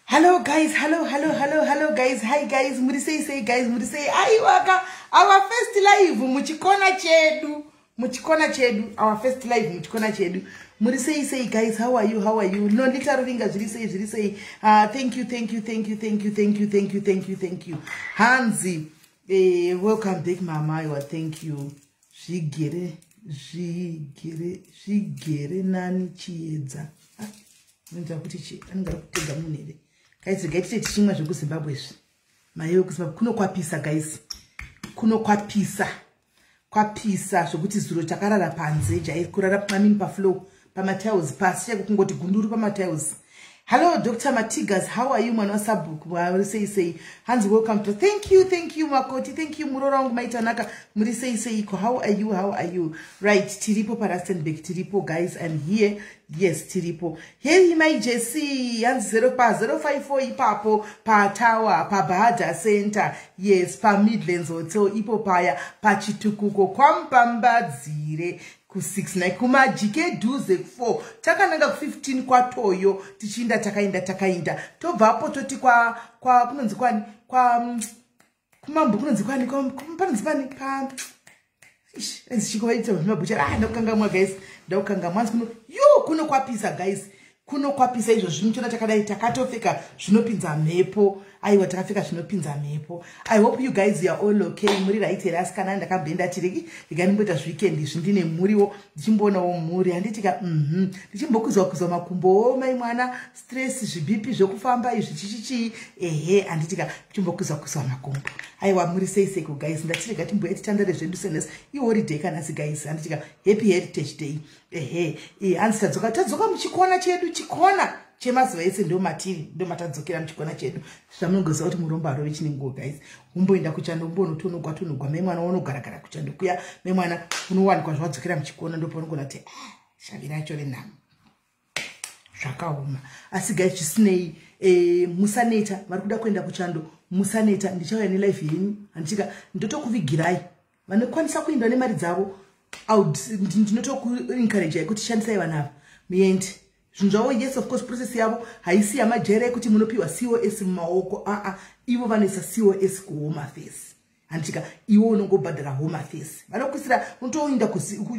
Hello guys, hello, hello, hello, hello guys. Hi guys, muri sei sei guys, muri sei. Aiwaka, our first live muchikona chedu. Muchikona chedu, our first live muchikona chedu. Muri sei sei guys, how are you? How are you? No nditaruringa zviri sei zviri sei. Thank you, thank you, thank you, thank you, thank you, thank you, thank you, thank you. Hanzi, welcome back mama. Aiwa, thank you. Zvigere, zvigere, zvigere nani chiedza. Ah, ndinoita kuti chi anenge ari kutega munhu here? Guys, regai tite tichimwa zvekuZimbabwe izvi. Maiwe kuZimbabwe kunokwapisa guys. Kunokwapisa. Kwapisa zvokuti zuro takarara panze jai kurara pamini pafloor pamatiles pasi chaiko kungoti gunduru pamatiles. Hello Dr. Matigas, how are you mwana wasabhuku? Muri sei sei? Hanzi welcome to thank you, thank you Makoti, thank you murora wangu maitanaka. Muri sei seiko? How are you? How are you? Right, tiripo paRustenburg, tiripo guys, I'm here. Yes, tiripo. Hey my Jesse, hanzi 0 pa 054 ipapo pa Tower, pa Bahada Center. Yes, pa Midlands Hotel ipo paya pa Chitukuko kwaMpambadzire ku69 kumajike dhuze ku4 takananga ku15 kwatoyo tichiinda takainda takainda tobvapo toti kwa kwa kunonzi kwani kwa kumambo kunonzi kwani panonzi pani pa chikovaita zvimabhuchara. Ah, ndakukangamwa guys, ndakukangamwa. Hanzi kuno yo kuno kwapisa guys, kuno kwapisa izvo zvino chona takadai takatopfeka zvinopinza mhepo. Aiwa, takapfeka zvinopinza mhepo. I hope you guys are all okay. Muri right here asikana? Ndakamboenda tireki regai ndimboita zviweekend izvi ndine mhuriwo ndichimboonawo mhuri handitika ndichimbokwizwa kwizwa makumbowo mai mwana stress zvibhipi zvekufamba izvi chichichii ehe handitika ndichimbokwizwa kwizwa makumbo. Aiwa, muri sei seiko guys? Ndatirega timboya titandare zvedu senesi iholiday kanasi guys handitika. Happy Heritage Day. Ehe, hanzi tadzoka tadzoka muchikona chedu, chikona chemazuva ese ndo matiri ndo matadzokera muchikona chedu. Zvamunongoziva kuti murombo arove chinenguo guys. Umboenda kuchando umbonotonogwa tonogwa mai mwana unogaragara kuchando kuya mai mwana unowanikwa zvawadzokera muchikona ndopaunogona kuti ah, shavi racho renhamo zvakaoma. Asi guys, zvisinei, musaneta vari kuda kuenda kuchando, musaneta, ndichauya nelife yenyu handitika ndotokuvigirai. Vanokwanisa kuenda nemari dzavo, ndinotokuencouragei kuti shandisai vanhu ava muende zvinhu zvavo. Yes, of course, process yavo haisi yamajere ekuti munopiwa COS mumaoko. Aa, ivo vanoisa COS kuHome Affairs handitika iwe unongobhadhara Home Affairs vanokuisira unotoinda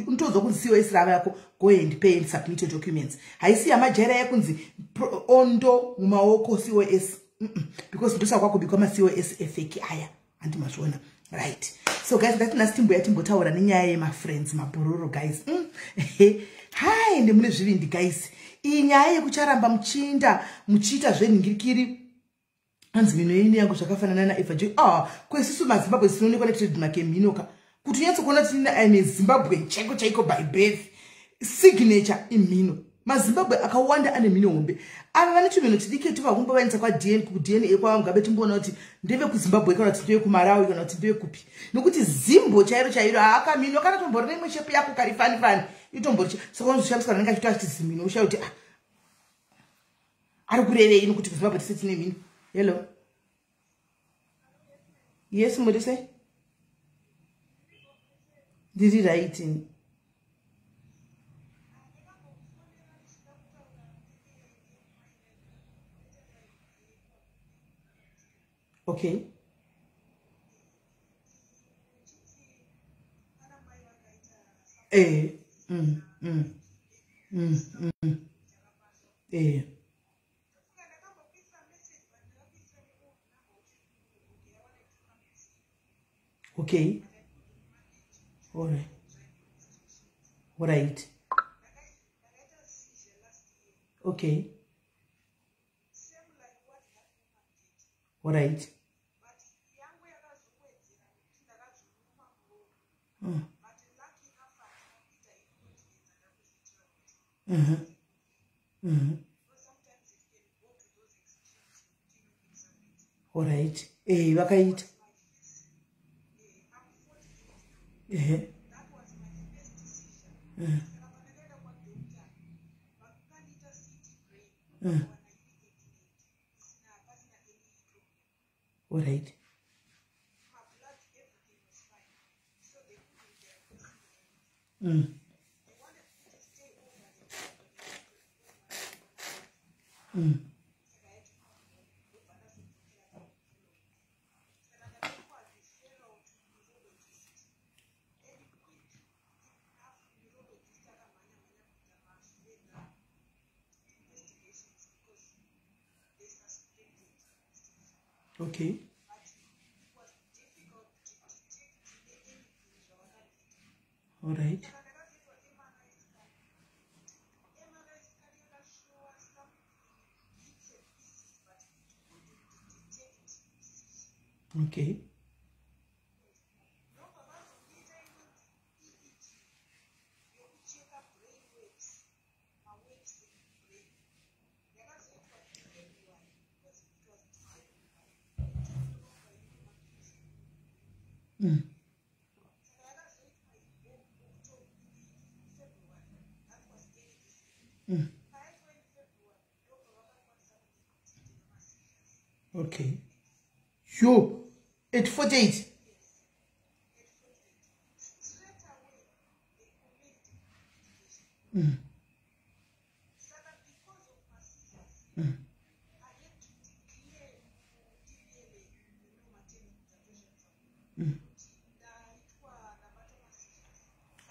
unotouzwa kunzi COS rava yako, go and pay and submit your documents. Haisi yamajaira yekunzi ondo mumaoko COS, because ndosaka kwakubikwa maCOS efake aya handi mazviona. Right, so guys, ndati nhasi timboya timbotaura nenyaya yemafriends mabhororo guys. Hai, ndemune zvivindi guys. Iyi nyaya yekucharamba muchiinda muchiita zvenhingirikiri. Hanzi mhino yenyu yangu zvakafanana naEva Joy. Ah, kwesusu maZimbabwe tinoonekwa netrademark yemhinoka kuti unyatsokuona kuti ime Zimbabwe chaiko chaiko by birth, signature imhino. MaZimbabwe akawanda ane mhino hombe. Ava vane tumhino tidiki tuvakumbavaendesa kuDNA kwaVaMugabe timboona kuti ndevekuZimbabwe kana kuti ndevekuMarawi kana kuti ndevekupi, nokuti zimbo chairo chairo haakamhino kana tombori neimwe shape yako kari fani fani itombori. Saka unozoshandiswa nanenge achito achiti zimhino ushaya kuti ah, ari kurevei, nokuti kuZimbabwe tise tine mhino. Hello, yes, muri sei? Ndiri right. Okay. Eh. Okay. All right. All right. Okay. All right. All right. Vakaita. Ehe. All right. Okay. All right. Okay. Okay. Yo, at 48.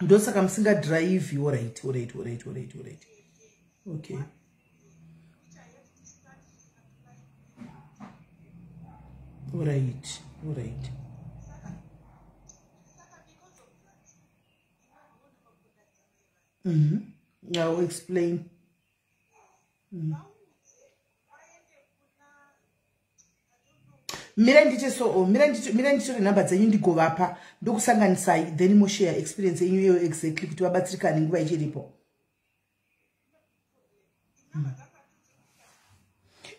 Ndosaka musingadhiraivhi. Alright, alright, alright, alright, alright. Okay. Alright, alright. I will explain. Mira ndiite so, mira nditore nhamba dzenyu ndigovapa, ndokusanganisai, then moshare experience yenyu iyoyo exactly kuti vabatsirikane nguva ichiripo.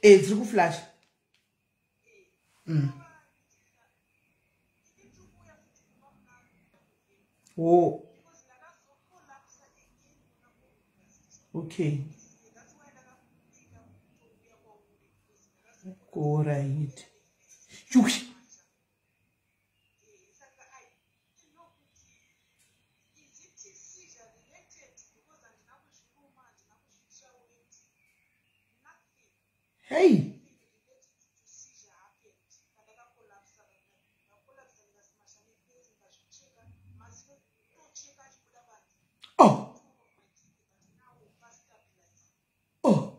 Dziri kuflash. Oh. Okay. All right. Hey. Oh. Oh.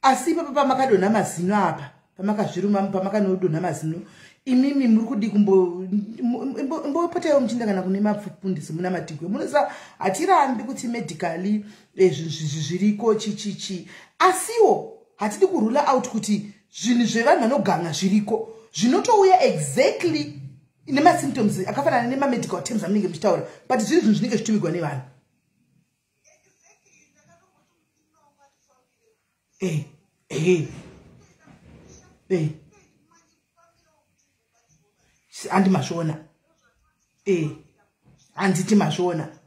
Asi ipapa pamakadonha mazino apa, pamakazviruma, pamakanodonha mazino, imimi muri kudi kumbopotaiwo muchienda kana kune mapfundisi muna Madhigwe. Munoziva hatirambi kuti medically zvinhu zviriko chichichi, asiwo hatidi kurula out kuti zvinhu zvevanhu vanoganga zviriko zvinotouya exactly nemasymptoms akafanana nemamedical terms amunenge muchitaura, but zviri zvinhu zvinenge zvitumigwa nevanhu. Handi mazviona. Handiti mazviona.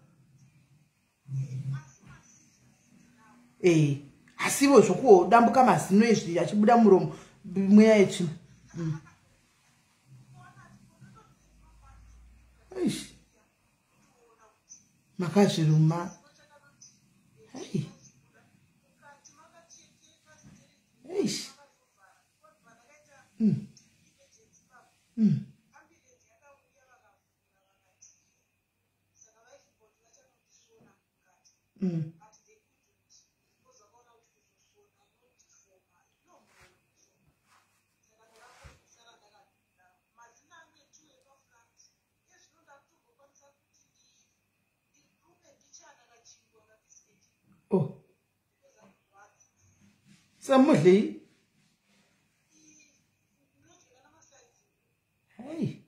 Asivo zvokudambuka mazino izvi achibuda muromo mweya yetsvina. Makazviruma. Hey. Eish. Oh. Samudlei. Hey.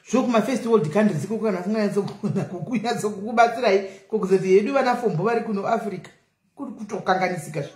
Zvokuma first world countries ikoko kana asinganyatsokubatsirai kokuzoti yedu vana fombo vari kuno Africa kuri kutokanganisika zve.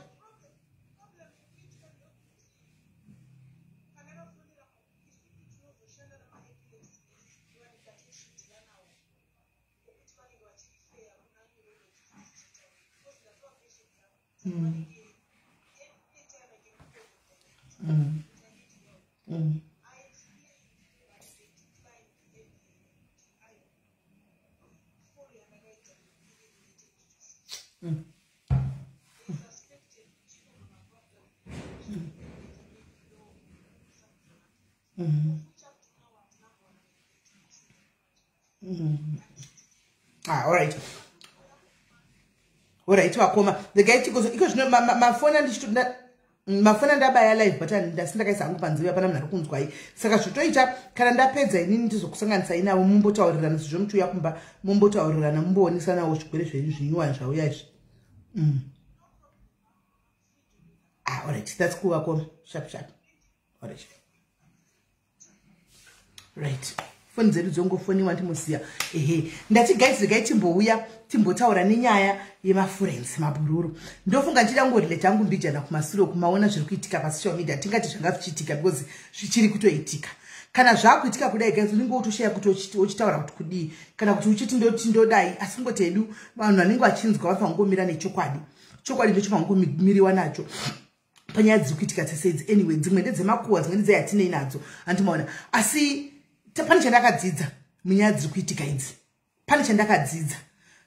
Ah, all right. Alright, vakoma, regai tikozo iko zvino mafoni andichito mafoni andabaya live button, ndasi ndakaisa hangu panzeve, hapana munhu ari kunzwai. Saka zvotoita kana ndapedza inini, ndizokusanganisai navo, mumbotaurirana, sezvo muchiuya kumba, mumbotaurirana, mumboonesanawo zvirwere zvenyu zvinyuwani zvauya izvi. Ah, alright, that's cool, vakoma. Sharp sharp. Alright, right, foni dzedu dzongofoniwa, ndimuziya. Ehe, ndati guys, regai timbouya timbotaura nenyaya yemafriends, mabhururu. Ndofunga ndichida kungorelate hangu mbijana kumasure kumaona zviri kuitika pasocial media. Tingati zvanga zvichiitika because zvichiri kutoitika. Kana zvaakuitika kudai, guys, unenge wotoshaya kuti uchitaura kuti kudii, kana kuti uchiti ndoti ndodai. Asi kungoti hedu vanhu vanenge vachinzwa vafanira kungomira nechokwadi. Chokwadi ndochofanira kungomiriwa nacho panyaya dziri kuitika dzese idzi. Anyway, dzimwe ndedzemakuhwa, dzimwe ndedzeyatinei nadzo, handimaona. Asi pane chandakadzidza munyaya dziri kuitika idzi. Pane chandakadzidza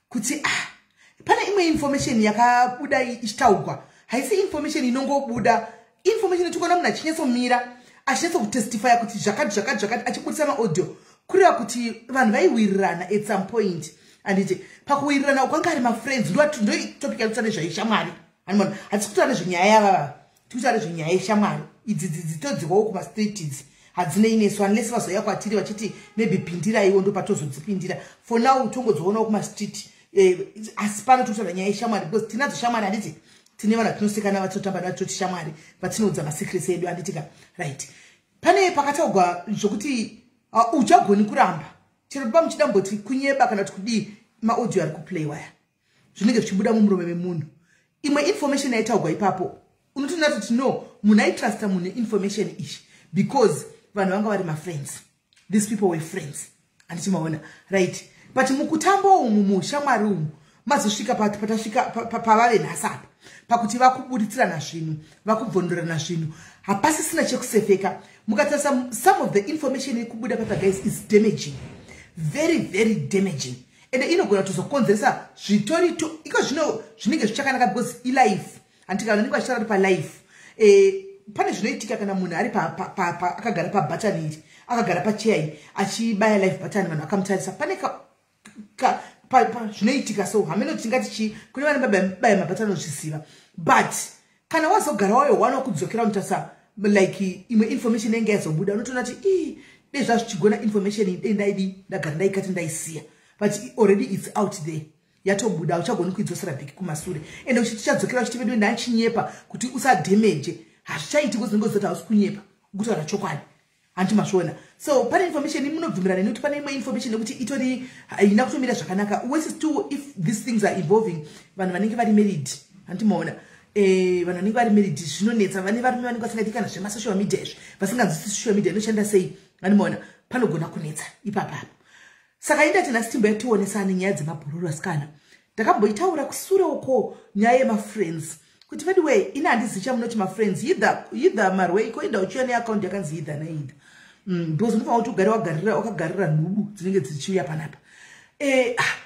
kuti, ah, pane imwe information yakabuda ichitaugwa. Haisi information inongobuda, information tikuona munhu achinyatsomira, achinyatsokutestifya kuti zvakati, zvakati, zvakati, achibudisa maaudio, kureva kuti vanhu vaiwirirana at some point, handiti? Pakuwirirana kwanga ari mafriends. Ndotopic yakuta nezvaishamwari, hanimona? Hatisi kutaura nezvenyaya yavava, tikutaura nezvenyaya yeshamwari idzi. Dzitodzikwawo kumastreet idzi, hadzinei nesu unless vazouya kwatiri vachiti maybe pindiraiwo, ndopatozodzipindira. For now tongodzionawo kumastreet. Asi pano totaura nyaya yeshamwari because tinadzo shamwari, handiti? Tine vanhu vatinosekana, vatinotamba navatoti shamwari, vatinoudza masecrets edu, handitika? Right, pane pakataugwa zvokuti uchagoni kuramba chero pa muchida mboti kunyeba kana kuti kudii, maaudio ari kuplaywa ya, zvinenge zvichibuda mumuromo memunhu. Imwe information yaitaugwa ipapo, unotoona kuti no, munhu aitrusta munhu information iyi because vanhu vanga vari mafriends. These people were friends, handiti maona? Right, but mukutamba umu, mushamwari umu, mazosvika patasvika pavave nhasi apa, pakuti vakuburitsirana zvinhu, vakubvondorana zvinhu, hapasisina chekusefeka. Mukatarisa some of the information iri kubuda papa, guys, is damaging, very very damaging, ende inogona kutozokonzeresa zvitori iko zvino zvinenge zvichakanaka because ilife, handiti? Kana vanenge vachitaura kuti palife, pane zvinoitika kana munhu ari akagara pabhatani iri, akagara pacheya iyi, achibaya live button, vanhu vakamutarisa, pane zvinoitika. So hameno tingati chii kune vane baya mabhatani, ozviziva. But kana wazogara wayo wana kudzokera unotarisa like imwe information inenge yazobuda, unotoona kuti ii, dei zvazvichigona information iyi, dei ndaidi ndagara ndaikati ndaisiya. But already it's out there, yatobuda, uchagoni kuidzosera back kumasure. Ende uchitichadzokera uchiti vedu ndachinyepa kuti usadhemeje, hazvichaiti, kuzinenge uzoti hausi kunyepa, ukutaura chokwadi, hanti mazviona? So pane information munobvumirana nekuti pane imwe information yekuti itori haina kutomira zvakanaka. Worse still if these things are involving vanhu vanenge vari married, hanti maona? Vanhu vanenge vari married zvinonetsa. Vane varume vanenge vasingaiti kana zvemasocial media izvi, vasinganzwisisi social media inoshanda sei, hanti maona? Panogona kunetsa ipapapo. Saka indati nhasi timboyationesane nyaya dzemabhururu. Asikana, ndakamboitaura kusure uko nyaya yemafriends kuti anyway, ini handizivi chamunoti mafriends, either marwei koenda uchiuya neaccount yakanzi either naither, because unofanira kuti ugare wagarira, wakagarira nhubu dzinenge dzichiuya panapa. Ah,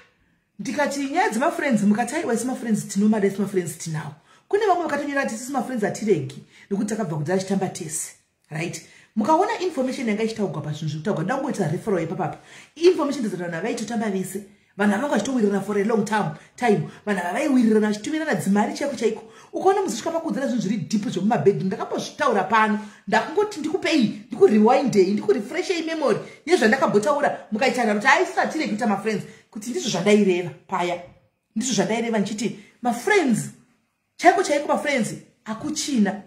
ndikati nyaya dzemafriends, mukati aiwa, isi mafriends tinomada, isi mafriends tinawo. Kune vamwe vakatonyora kuti isi mafriends hatiregi nekuti takabva kuti achitamba tese. Right, mukaona information yanga ichitaugwa pazvinhu zviri kutaugwa, ndangoita referral ipapapa. Information ndedzoti vanhu havaitotamba vese, vanhu havanga vachitowirirana for a long time. Vanhu ava vaiwirirana, vachitumirana dzimari chaiko chaiko. Ukaona muzosvika pakuudzana zvinhu zviri deep zvemumabedroom, ndakambozvitaura pano, ndakungoti ndikupei, ndikurewindei, ndikurefreshei memory yezvandakambotaura, mukaitana kuti aisatire kuita mafriends, kuti ndizvo zvandaireva paya, ndizvo zvandaireva ndichiti mafriends chaiko chaiko, mafriends hakuchina.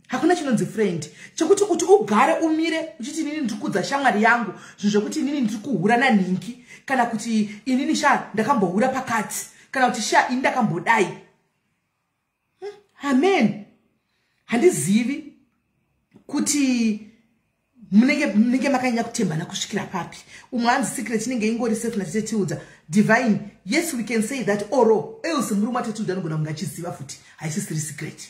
Hakuna chinonzi friend chekuti kuti ugare umire uchiti inini ndiri kudza shamwari yangu zvinhu zvekuti inini ndiri kuhura nanhingi, kana kuti inini sha ndakambohura pakati, kana kuti sha ini ndakambodai. Amen. Handizivi kuti munenge makanyanya kutembana kusvikira papi. Umwe hanzi secret inenge ingori safe natitetiudza Divine. Yes, we can say that, or else murume atetiudza anogona kunge achiziva futi, haisisiri secret,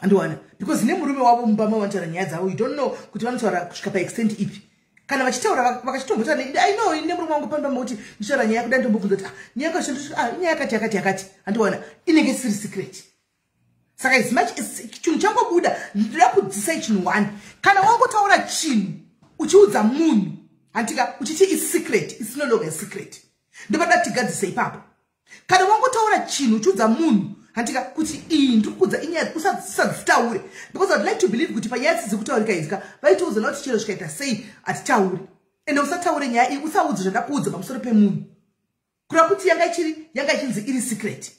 andiwana? Because nemurume wavo mumba mavanotaura nyaya dzavo, you don't know kuti vanotaura kusvika paextent ipi. Kana vachitaura vakachitombotaura, I know ine murume wangu pano pamakuti ndichitaura nyaya kuda, ndombobvunza kuti, ah, nyaya yakati, ah, inyaya yakati yakati yakati, andiwana? Inenge isiri secret. Saka as much as chinhu changobuda, ndinoda kudzisai chinhu one. Kana wangotaura chinhu uchiudza munhu, handitika, uchiti is secret, it's no longer a secret. Ndopada tigadzise ipapo. Kana wangotaura chinhu uchiudza munhu, handitika, kuti iyi ndiri kuudza inyaya, usadzitaure, because I'd like to believe kuti panyaya dzidzi kutaurika idzika, vaitiudzana kuti chero zvikaita sei hatitauri. Ende usataure nyaya iyi, usaudze zvandakuudza pamusoro pemunhu, kureva kuti yanga ichinzi iri secret.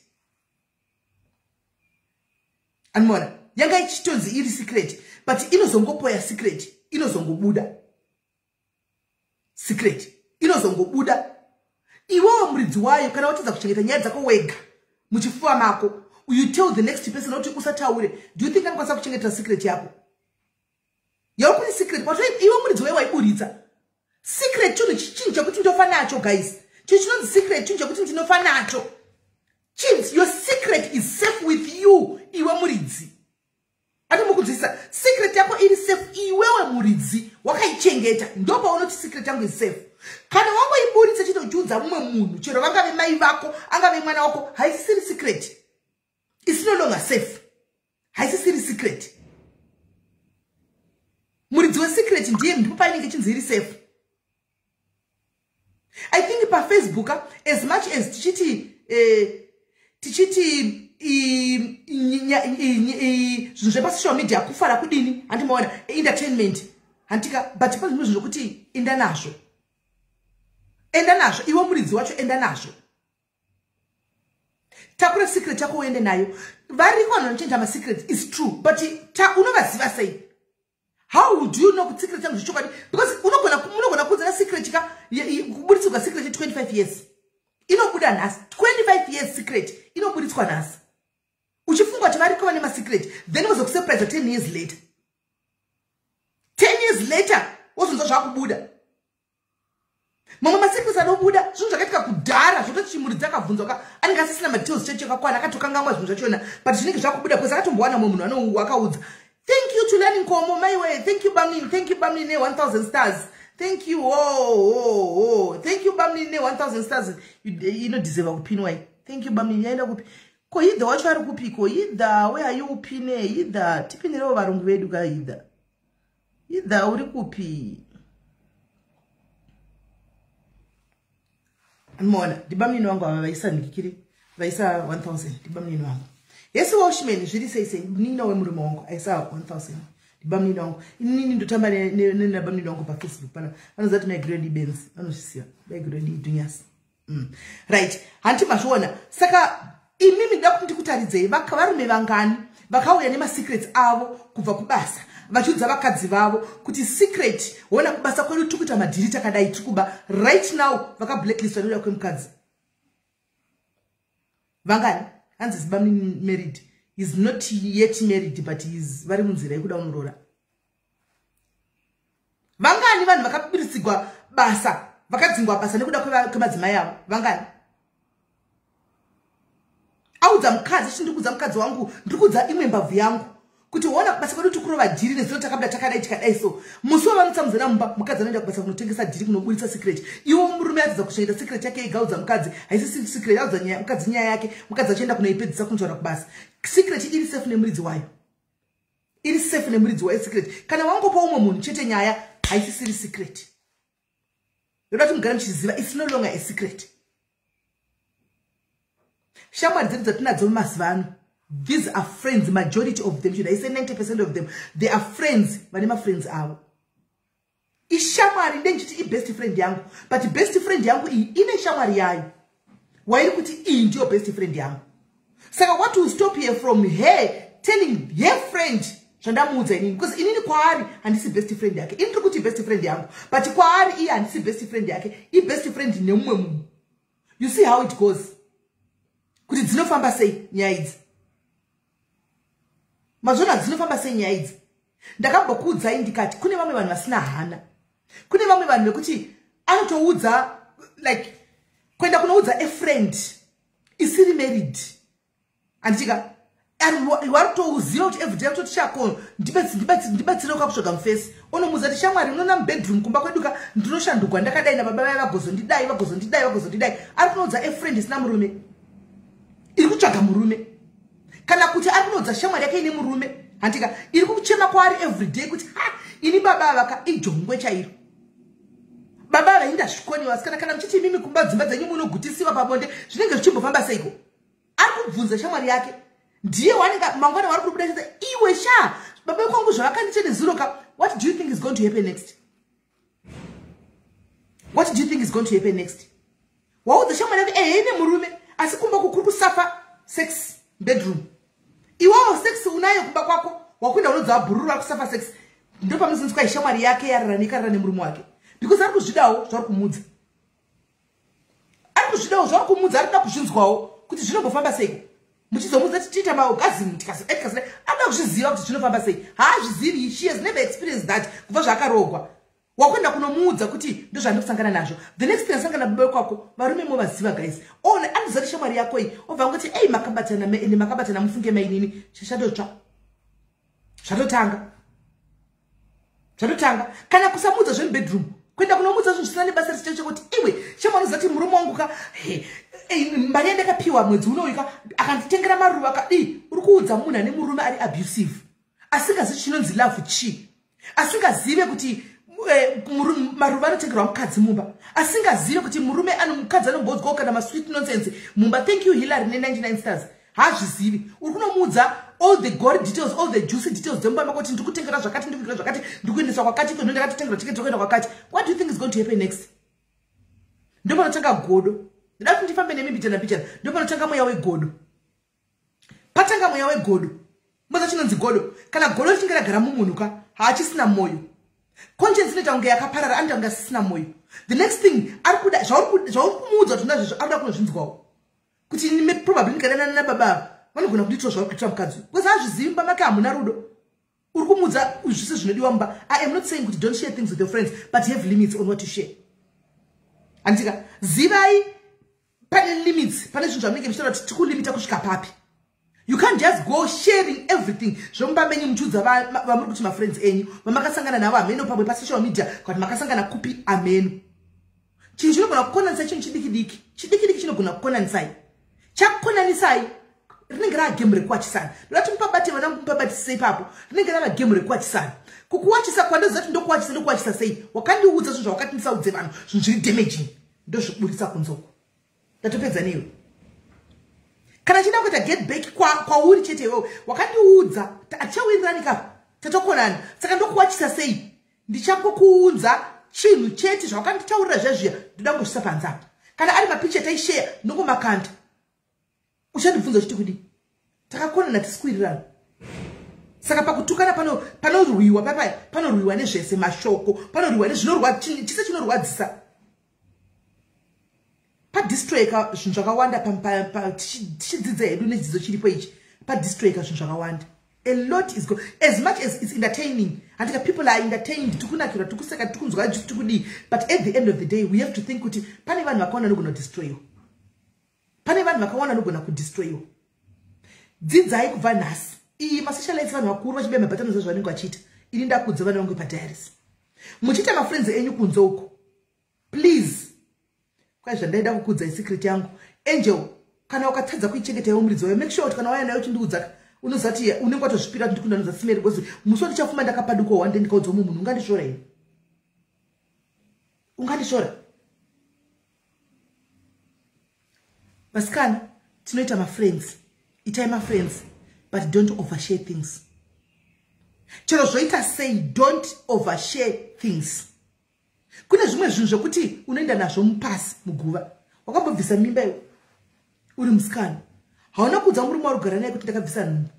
Anoona yanga ichitonzi iri secret, but inozongopoya secret, inozongobuda secret, inozongobuda. Iwewo muridzi wayo, kana watadza kuchengeta nyaya dzako wega muchifuva mako, you tell the next person kuti usataure. Do you think anokwanisa kuchengetera secret yako yauri kuti secret? But iwe muridzi wayo waiburitsa secret. Chinhu chekuti ndofa nacho, guys. Chinhu chinonzi secret, chinhu chekuti ndinofa nacho. Chinzi your secret is safe with you, iwe muridzi. Ati mukudzisa secret yako iri safe, iwewe muridzi wakaichengeta, ndopaunoti secret yangu is safe. Kana wangoiburitsa chete uchiudza mumwe munhu, chero vangave mai vako, angave mwana wako, haisisiri secret. It's no longer safe, haisisiri secret. Muridzi wesecret ndiye, ndipo painenge ichinzi iri safe. I think paFacebook, as much as tichiti zvinhu zvepasocial media kufara kudini, handimaona entertainment, handika, but pane zvimwe zvinhu zvokuti enda nazvo, enda nazvo iwe muridzi wacho, enda nazvo. Takura secret yako uende nayo. Variko vanhu vanochenja masecrets, is true, but unovaziva sei? How would you know kuti secret yangu zvechokwadi? Because munogona kuudzana secret ka, kuburitsirwa secret ye25 years inobuda nhasi. 25 years secret inoburitswa nhasi, uchifunga kuti variko vane masecret, then vozokusurprise 10 years later. 10 years later wozonzwa zvakubuda. Mamwe masecrets anobuda zvinhu zvakaitika kudhara, zvototi chimuridzi akabvunzwa ka, anenge asisina madetails chacho akakwana, akatokangamwa zvinhu zvachona, but zvinenge zvakubuda because akatombowana mumwe munhu akaudza. Thank you, Tulani Nkomo, maiwe. Thank you, bamnini. Thank you, bamnini, 1000 stars. Thank you. Oh. Thank you, bamnini, 1000 stars. Inodeserve kupinwa. Thank you, bamnini. Yaenda kupi? Ko Yidha wacho ari kupi? Ko Yidha, where are you? Upine Yidha, tipinirewo varungu vedu ka. Yidha, Yidha, uri kupi? Mona, ndibamnini wangu ava vaisa ndikiri vaisa 1000, ndibamnini wangu. Yesi Welshman, zviri sei sei? Munin'ina wemurume wangu aisa 1000, ndibamnini wangu. Inini ndotamba nabamnini wangu paFacebook pana, vanoziva kuti maigiredi benzi, vanozvisiya maigiredi dunyasi. Right, hanti mazviona? Saka imimi ndoda kuti ndikutaridzei varume vangani vakauya nemasecrets avo kubva kubasa, vachiudza vakadzi vavo kuti secret, wona kubasa kwedu tiri kuita madhiri takadai, tiri kuba. Right now vakablacklistwa nekuda kwemukadzi vangani? Hanzi zibamnini married? Is not yet married, but is vari munzira yekuda unoroora. Vangani vanhu vakabirisigwa basa, vakadzingwa basa nekuda kwemadzimai avo? Vangani? Audza mukadzi chi, ndiri kuudza mukadzi wangu, ndiri kuudza imwe mbabvu yangu kuti ona kubasa kwedu tikurova dhiri, nezino takabuda takadai tikadai. So musi wavanotsamudzana mumba, mukadzi anoenda kubasa kunotengesa dhiri, kunoburitsa secret. Iwo murume atidza kuchengeta secret yake igaudza mukadzi, haisi secret. Audza mukadzi nyaya yake, mukadzi achienda kunoipedzisa kunotaura kubasa. Secret iri safe nemuridzi wayo, iri safe nemuridzi wayo secret. Kana wangopa umwe munhu chete nyaya, haisisiri secret. Ndoda kuti mugare muchiziva, it's no longer a secret. Shamwari dzedu dzatinadzo mumazuva ano, these are friends, majority of them, should I say 90% of them, they are friends vane mafriends avo. Ishamwari, ndendichiti ibest friend yangu, but best friend yangu iyi ine shamwari yayo wairi kuti iyi ndiyo best friend yangu. Saka what will stop her from her telling her friend zvandamuudza inini? Because inini kwaari handisi best friend yake. Ini ndiri kuti best friend yangu, but kwaari iye handisi best friend yake, ibest friend nemumwe munhu. You see how it goes, kuti dzinofamba sei nyaya idzi? Mazvona dzinofamba sei nyaya idzi? Ndakambokuudzai ndikati kune vamwe vanhu vasina hana, kune vamwe vanhu vekuti anotoudza, like kuenda kunoudza a friend isiri married, handitika, wari kutouziva kuti everyday kutoti chako ndibatsirewo kakutsvaga mufesi, onomuudza kuti shamwari, unoona mubedroom kumba kweduka ndinoshandugwa ndakadai nababa vaya, vagozondidai, vagozondidai, vagozondidai. Ari kunoudza a friend isina murume, iri kutsvaga murume. Kana kuti ari kunoudza shamwari yake ine murume, handika, iri kuchema kwaari everyday kuti ha, ini baba avaka ijongwe chairo, baba ava indazvikoniwa. Sikana, kana muchiti imimi kumba dzimba dzenyu munogutisiwa pabonde, zvinenge zvichimbofamba seiko? Ari kubvunza shamwari yake, ndiye wanenge mangwana wari kubuda chete, iwe sha, baba kwangu zvavakandiite nezuro ka. What do you think is going to happen next? What do you think is going to happen next? Waudza shamwari yako, ehe, ine murume, asi kumba kukuri kusafa sex bedroom. Iwawo sex unayo kumba kwako, wakuenda unodza bhururu vari kusafa sex. Ndopamunozonzwa shamwari yake yarara nekarara nemurume wake, because ari kuzvidawo zvauri kumudza, ari kuzvidawo zvauri kumudza, ari kuda kuzvinzwawo kuti zvinombofamba seiko. Muchizomudza tichiita maorgasm, tikasida, anoda kuzviziva kuti zvinofamba sei. Haazvizivi, she has never experienced that kubva zvaakarogwa. Wakuenda kunomuudza kuti ndozvandikusangana nazvo. The next thing, asangana baba kwako. Varume movaziva, guys. Ona, anoziva kuti shamwari yako iyi obva ngoti, ei, makabatana ende makabatana, mufunge mainini, chachatotsva, zvatotanga, zvatotanga. Kana kusamudza zvemubedroom, kuenda kunomudza zvinhu zvisina nebasa richicho, chekuti iwe shamwari, uziva kuti murume wangu ka, mari yandakapiwa mwedzi unoyu ka, akanditengera maruva kadii. Uri kuudza munhu ane murume ari abusive, asingazivi chinonzi love chii, asingazive kuti maruva anotengerwa mukadzi mumba, asingazive kuti murume mukadzi anombodzwawo kana masweet nonsense mumba. Thank you, Hillary, ne99 stars. Haazvizivi. Uri kunomuudza all the gory details, all the juicy details dzemumba mako, kuti ndiri kutengera zvakati, ndiri kuitira zvakati, ndiri kuendeswa kwakati, ndo ndakatotengera tiketi rekuenda kwakati. What do you think is going to happen next? Ndopanotanga godo. Ndoda kuti ndifambe nemi mbichana mbichana. Ndopanotanga mweya wegodo. Patanga mweya wegodo, moza chinonzi godo. Kana godo richinge ragara mumunhu ka, haachisina mwoyo. Conscience inoita kunge yakaparara, anoita kunge asisina mwoyo. The next thing, ari kuda zvauri kumuudza kuti ndazvezvo, ari kuda kunozvinzwawo kuti probably ndikadanana nababa vanogona kundiitira zvauri kuitira mukadzi, because hazvizivi mumba make hamuna rudo. Uri kumuudza zvise zvinodiwa mumba. I am not saying kuti don't share things with your friends, but have limits on what you share, handika? Zivai pane limits, pane zvinhu zvamunenge muchitaura kuti tikulimita kusvika papi. You can't just go sharing everything zvomumba menyu muchiudza vamuri kuti mafriends enyu, vamakasangana navo hameno pamwe pasocial media, kana makasangana kupi ameno. Chinhu chinogona kukonanisai chinhu chidiki diki, chidiki diki chinogona kukonanisai. Chakukonanisai, rinenge rava gemu rekuwachisana. Ndoda kuti mupabate, vana, mupabatisise ipapo. Rinenge rava gemu rekuwachisana. Kukuwachisa kwandoziva kuti ndokuwachisa, ndokuwachisa sei? Wakandiudza zvinhu zvawakati ndisaudze vanhu, zvinhu zviri damaging, ndozviburisa kunzoko, ndatopedza newe. Kana chida kuita get back kwauri chete, iwewe wakandiudza, hatichawirirani kapa, tatokonana, saka ndokuwachisa sei? Ndichakukuudza chinhu chete zvawakanditaurira zviya zviya, ndoda kungozvisa panze apa. Kana ari mapicha taisheya, ndongomakanda. Uchandibvunza uchiti kudii? Takakonana, tisikuwirirana. Saka pakutukana panorwiwa papaya, panorwiwa nezvese, mashoko, panorwiwa nezvinorwa chise chinorwadzisa, padestroyeka zvinhu zvakawanda. Tichidzidza hedu nechidzidzo chiripo ichi, padestroyeka zvinhu zvakawanda. A lot is go as much as it's entertaining, handika? People are entertained, tikunakirwa, tikuseka, tikunzwa, tikudii, but at the end of the day we have to think kuti pane vanhu vakawanda vanogona kudestroyiwa, pane vanhu vakawanda vanogona kudestroyiwa. Dzidzai kubva nhasi. Iyi masocialites, vanhu vakuru vachibaya mabhatani zvavanenge vachiita. Ini ndakudza vana vangu padiaries, muchiita mafriends enyu kunze uko, please. Kwai zvandaida kukudza isecret yangu, Angel, kana ukatadza kuichengeta iwe muridzi wayo, make sure kuti kana waya nayo uchindiudza, unoziva kuti unenge watozvipira kuti ndikundanudza simeri, because musi wandichafuma ndakapaduka wande ndikaudza umwe munhu, ungandishora ini, ungandishora. Vasikana, tinoita mafriends, itai mafriends, but don't overshare things. Chero zvoita sei, don't overshare things. Kune zvimwe zvinhu zvekuti unoenda nazvo mupasi muguva. Wakambobvisa mimba iwe uri musikana, hauna kuudza murume wari kugara naye kuti ndakabvisa nhumbu.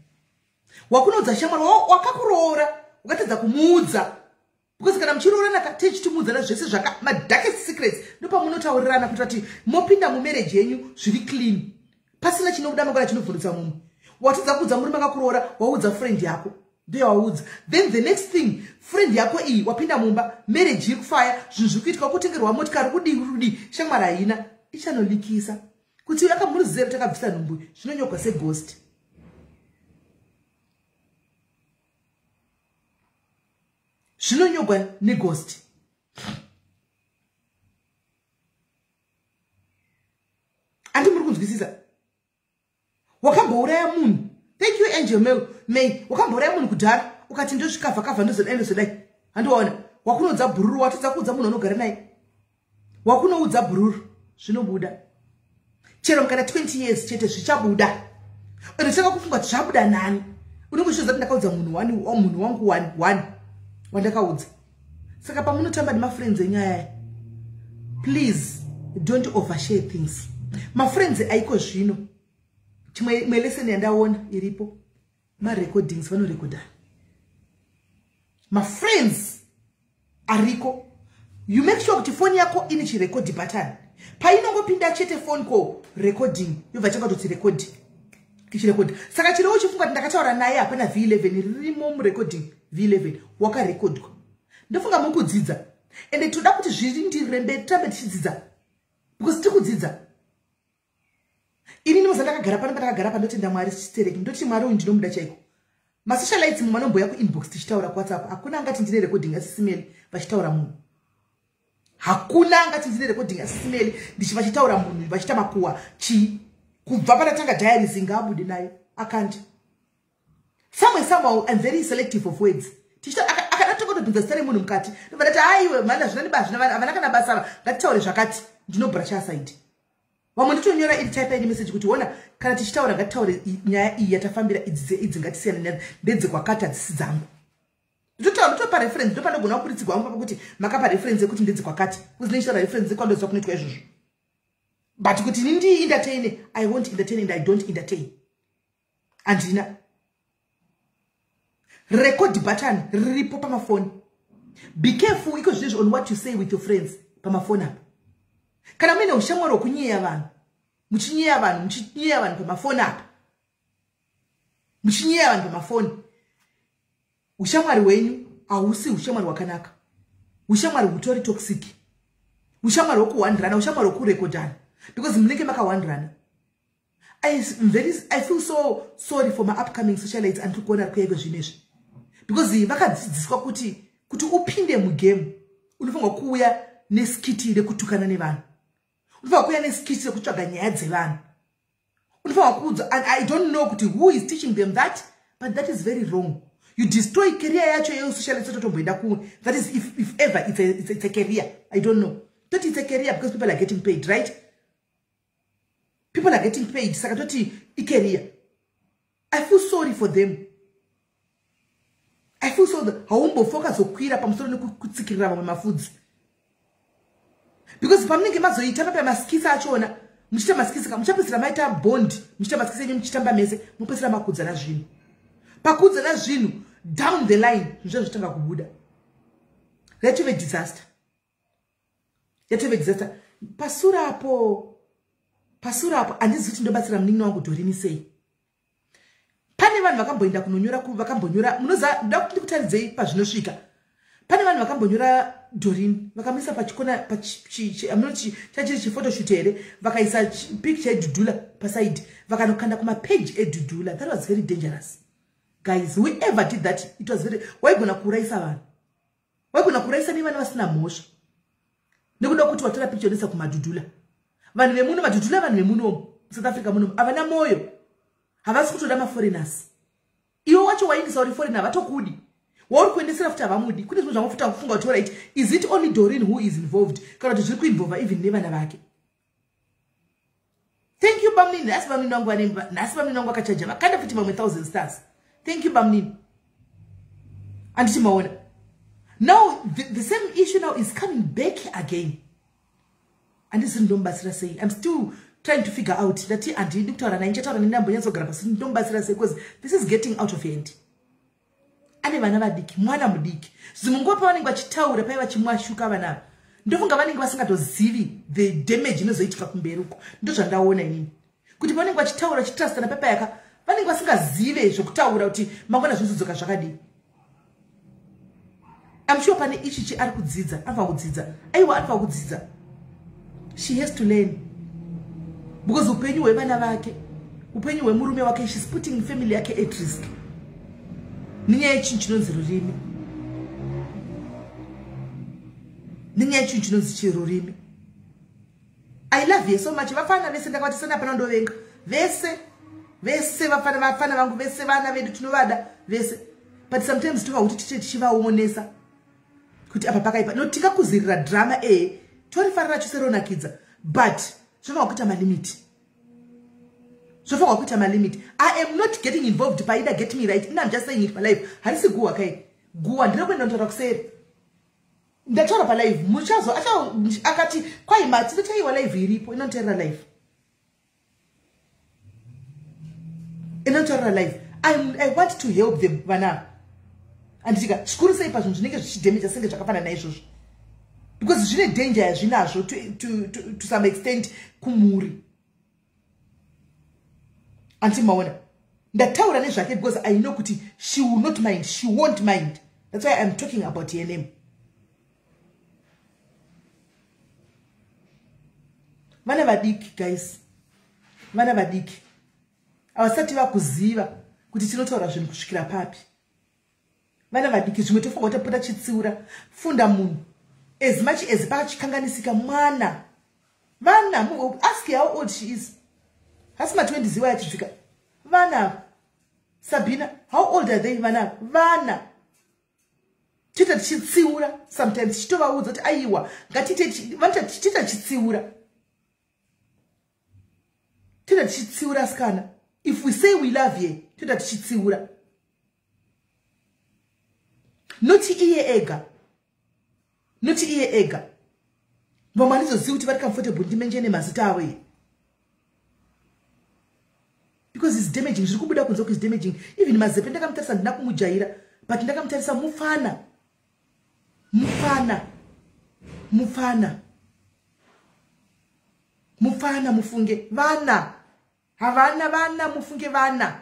Wakunoudza shamwari wakakuroora, ukatadza kumuudza, because kana muchiroorana tichitimuudzana zvese zvaka madarkest secrets, ndopamunotaurirana kuitira kuti mopinda mumarriage yenyu zviri clean, pasina chinobuda mangwana chinovhundutsa mumwe. Watadza kuudza murume akakuroora, waudza friend yako, ndoyawaudza. Then the next thing, friend yako iyi, wapinda mumba, marriage iri kufaya, zvinhu zviri kuitika, kutengerwa motikari, kudii kudii, shamwari haina ichanolikisa kuti akamuruziva kuti akabvisa nhumbu. Zvinonyorwa seghost. Zvinonyorwa neghost. Handi muri kunzwisisa? Wakambouraya munhu. Nigel May wakambouraya munhu kudhara, ukati ndosvikavha kavha, ndozodai, ndozodai. Handiwaona wakunoudza bhururu, watodza kuudza munhu unogara naye, wakunoudza bhururu, zvinobuda. Chero mukana 20 years chete, zvichabuda. Unotanga kufunga kuti zvabuda nani. Unenge uchiziva kuti ndakaudza munhu wani, munhu wangu wani one wandakaudza. Saka pamunotamba nemafriends enyu ayaya, please don't overshare things. Mafriends aiko zvino, chimwe, imwe lesson yandaona iripo, marecordings. Vanorekodhana mafriends ariko. You make sure kuti foni yako ine chirecord button. Painongopinda chete phone call, recording yobva changatoti recording ichirekodha. Saka chiro uchifunga kuti ndakataura naye, hapana V11 ririmo murecording. V11 wakarekodwa. Ndofunga muri kudzidza, ende toda kuti zvirindirembe, tirambe tichidzidza, because tiri kudzidza. Ini ndimoza ndakagara pano, pandakagara pandotenda Mwari chitereki. Ndoti Mwari uyu ndinomuda chaiko. Masocialites mumwe anomboya kuinbox tichitaura kuWhatsApp, hakuna angati ndine recording aSisi Melly vachitaura munhu. Hakuna angati ndine recording aSisi Melly vachitaura munhu, vachiita makuhwa chii. Kubva panatanga diaries, ngaabude nayo akandi somewhere somehow. I'm very selective of words. Akada tokotopinza zita remunhu mukati, ndobva ndati, "Aiwe mhana, zvina nebazvina, havana kana basa. Ngatitaure zvakati." Ndinobhura chaaside. Vamwe nditonyora iri type ine message kuti, "Ona, kana tichitaura, ngatitaure nyaya iyi yatafambira. Idzi idzi ngatisiyana, ndedzekwakati, hadzisi dzangu." Ndototaura, ndotopa reference. Ndopanogona kukurudzirwa wangu pakuti makapa reference yekuti ndedzekwakati, kuzi ndichitaura reference yekwandoziva kunoitwa izvozvo. But kuti ini ndii entertain, I won't entertain and I don't entertain. Handina record button riripo pamafoni. Be careful iko zvinezvi on what you say with your friends pamafoni apa. Kana muine ushamwari hwekunyeya vanhu, muchinyeya vanhu, muchinyeya vanhu pamafoni apa, muchinyeya vanhu pamafoni, ushamwari hwenyu hausi ushamwari hwakanaka. Ushamwari hutori toxic, ushamwari hwekuhwandirana, ushamwari hwekurekodhana, because munenge makahwandirana. I feel so sorry for my upcoming socialites andiri kuona ari kuyaiko zvinezvi, because vakadzidziswa kuti upinde mugame unofanirwa kuuya neskit rekutukana nevanhu, unofanirwa kuuya neskit rekutsvaga nyaya dzevanhu, unofanirwa kuudza. And I don't know kuti who is teaching them that, but that is very wrong. You destroy career yacho yesocialite totomboenda ku that is if ever it's a career. I don't know. Toti it's a career because people are getting paid, right? People are getting paid, saka toti icareer. I feel sorry for them. I feel so. Haumbofa ukazokwira pamusoro nekutsikirira vamwe mafudzi, because pamunenge mazoita papa maskits achona, muchiita maskits ka, muchapedzisira maita bond. Muchiita maskits enyu, muchitamba mese, mupedzisira makudzana zvinhu. Pakudzana zvinhu, down the line zvinhu zvitanga kubuda, yatove disaster, yatove disaster. Pasure apo, pasure apo, handizivi kuti ndobatsira munin'ina wangu Doreen sei. Pane vanhu vakamboenda kunonyora, vakambonyora. Munoziva, ndoda kuti ndikutaridzei pazvinosvika. Pane vanhu vakambonyora Doreen, vakamisa pachikona, munoti chachiri chiphotoshoot here, vakaisa picture yedhudhula paside, vakanokanda kumapeji edhudhula. That was very dangerous, guys. Whoever did that, it was very, waigona kuurayisa vanhu, waigona kuurayisa nevana vasina mhosva, nekuda kuti watora picture unoisa kumadhudhula. Vanhu vemuno, madhudhula, vanhu vemunomu muSouth Africa munomu havana mwoyo, havasi kutoda maforeigners. Iwe wacho waindisa uri foreigner, havatokudi. Wauri kuendesera futi havamudi. Kune zvimwe zvamafuta kufunga kuti, right, is it only Doreen who is involved, kana kuti zviri kuinvolva even nevana vake? Thank you, bamnini. Nhasi bamnini vangu vane, nhasi bamnini vangu vakachaja, vakanda futi mamwe 1000 stars. Thank you, bamnini. Handiti maona now the same issue now is coming back again? Handisiri, ndomubatsira sei? I'm still trying to figure out. Ndati handidi kutaura naye, ndichataura neni ambonyatsogara pasi. Ndomubatsira sei? Because this is getting out of hand. Ane vana vadiki, mwana mudiki. Dzimwe nguva pavanenge vachitaura pai, vachimwashuka vana ava, ndofunga vanenge vasingatozivi the damage inozoitika kumberi uko. Ndozvandaona inini, kuti pavanenge vachitaura, vachitrustana pepayaka, vanenge vasingazive zvekutaura kuti mangwana zvinozodzoka zvakadii. I'm sure pane ichichi ari kudzidza, anofanira kudzidza. Aiwa, anofanira kudzidza. She has to learn, because upenyu hwevana vake, upenyu hwemurume wake, she's putting family yake at risk nenyaya yechinhu chinonzi rurimi, nenyaya yechinhu chinonzi chirurimi. I love you so much. Vafana vese ndakavati sana, pana ndovenga vese. Vese vafana vangu vese vana vedu tinovada vese. But sometimes tova kuti tiche tichivaonesa kuti apa pakaipa. No tingakuzirira drama torifarira chose ronakidza. But zvofanirwa kuita malimit. Zvofanirwa kuita malimit. I am not getting involved paida get me right. I'm just saying it palive. Harisi guwa kai. Guwa ndiri kuenda ndotaura kuseri. Ndataura palive. Muchazo akati kwai mati ndotaiwa live iripo inoteerera live. Inoteerera live. I want to help them vana. Anditika zvikuru sei pazvinhu zvinenge zvichidamaja senge zvakafanana naizvozvo. Because zvine danger yazvinazvo to some extent kumhuri. Anti maona. Ndataura nezvake because I know kuti she will not mind. She won't mind. That's why I'm talking about her name. Vana vadiki guys. Vana vadiki. Havasati vakuziva kuti tinotaura zvinhu kusvikira papi. Vana vadiki zvimwe tofunga kuti tapota chitsiura. Funda munhu. As much as pakachikanganisika mwana. Vana, ask her how old she is. Hasi ma20 ziwa yachisvika. Vana. Sabina, how old are they vana? Vana. Tita tichitsiura sometimes tichitovaudza kuti aiwa ngatite vanoita tita chitsiura. Tita tichitsiura asikana. If we say we love you, tita tichitsiura. Noti iye ega. Noti iye ega. Vamwe handizozivi kuti vari comfortable ndimenje nemazita avo iye. Because it's damaging. Zviri kubuda kunze is damaging. Even Mazepe ndakamutarisa ndina kumujaira. But ndakamutarisa mufana. Mufana. Mufana. Mufana mufunge. Vana. Havana vana mufunge vana.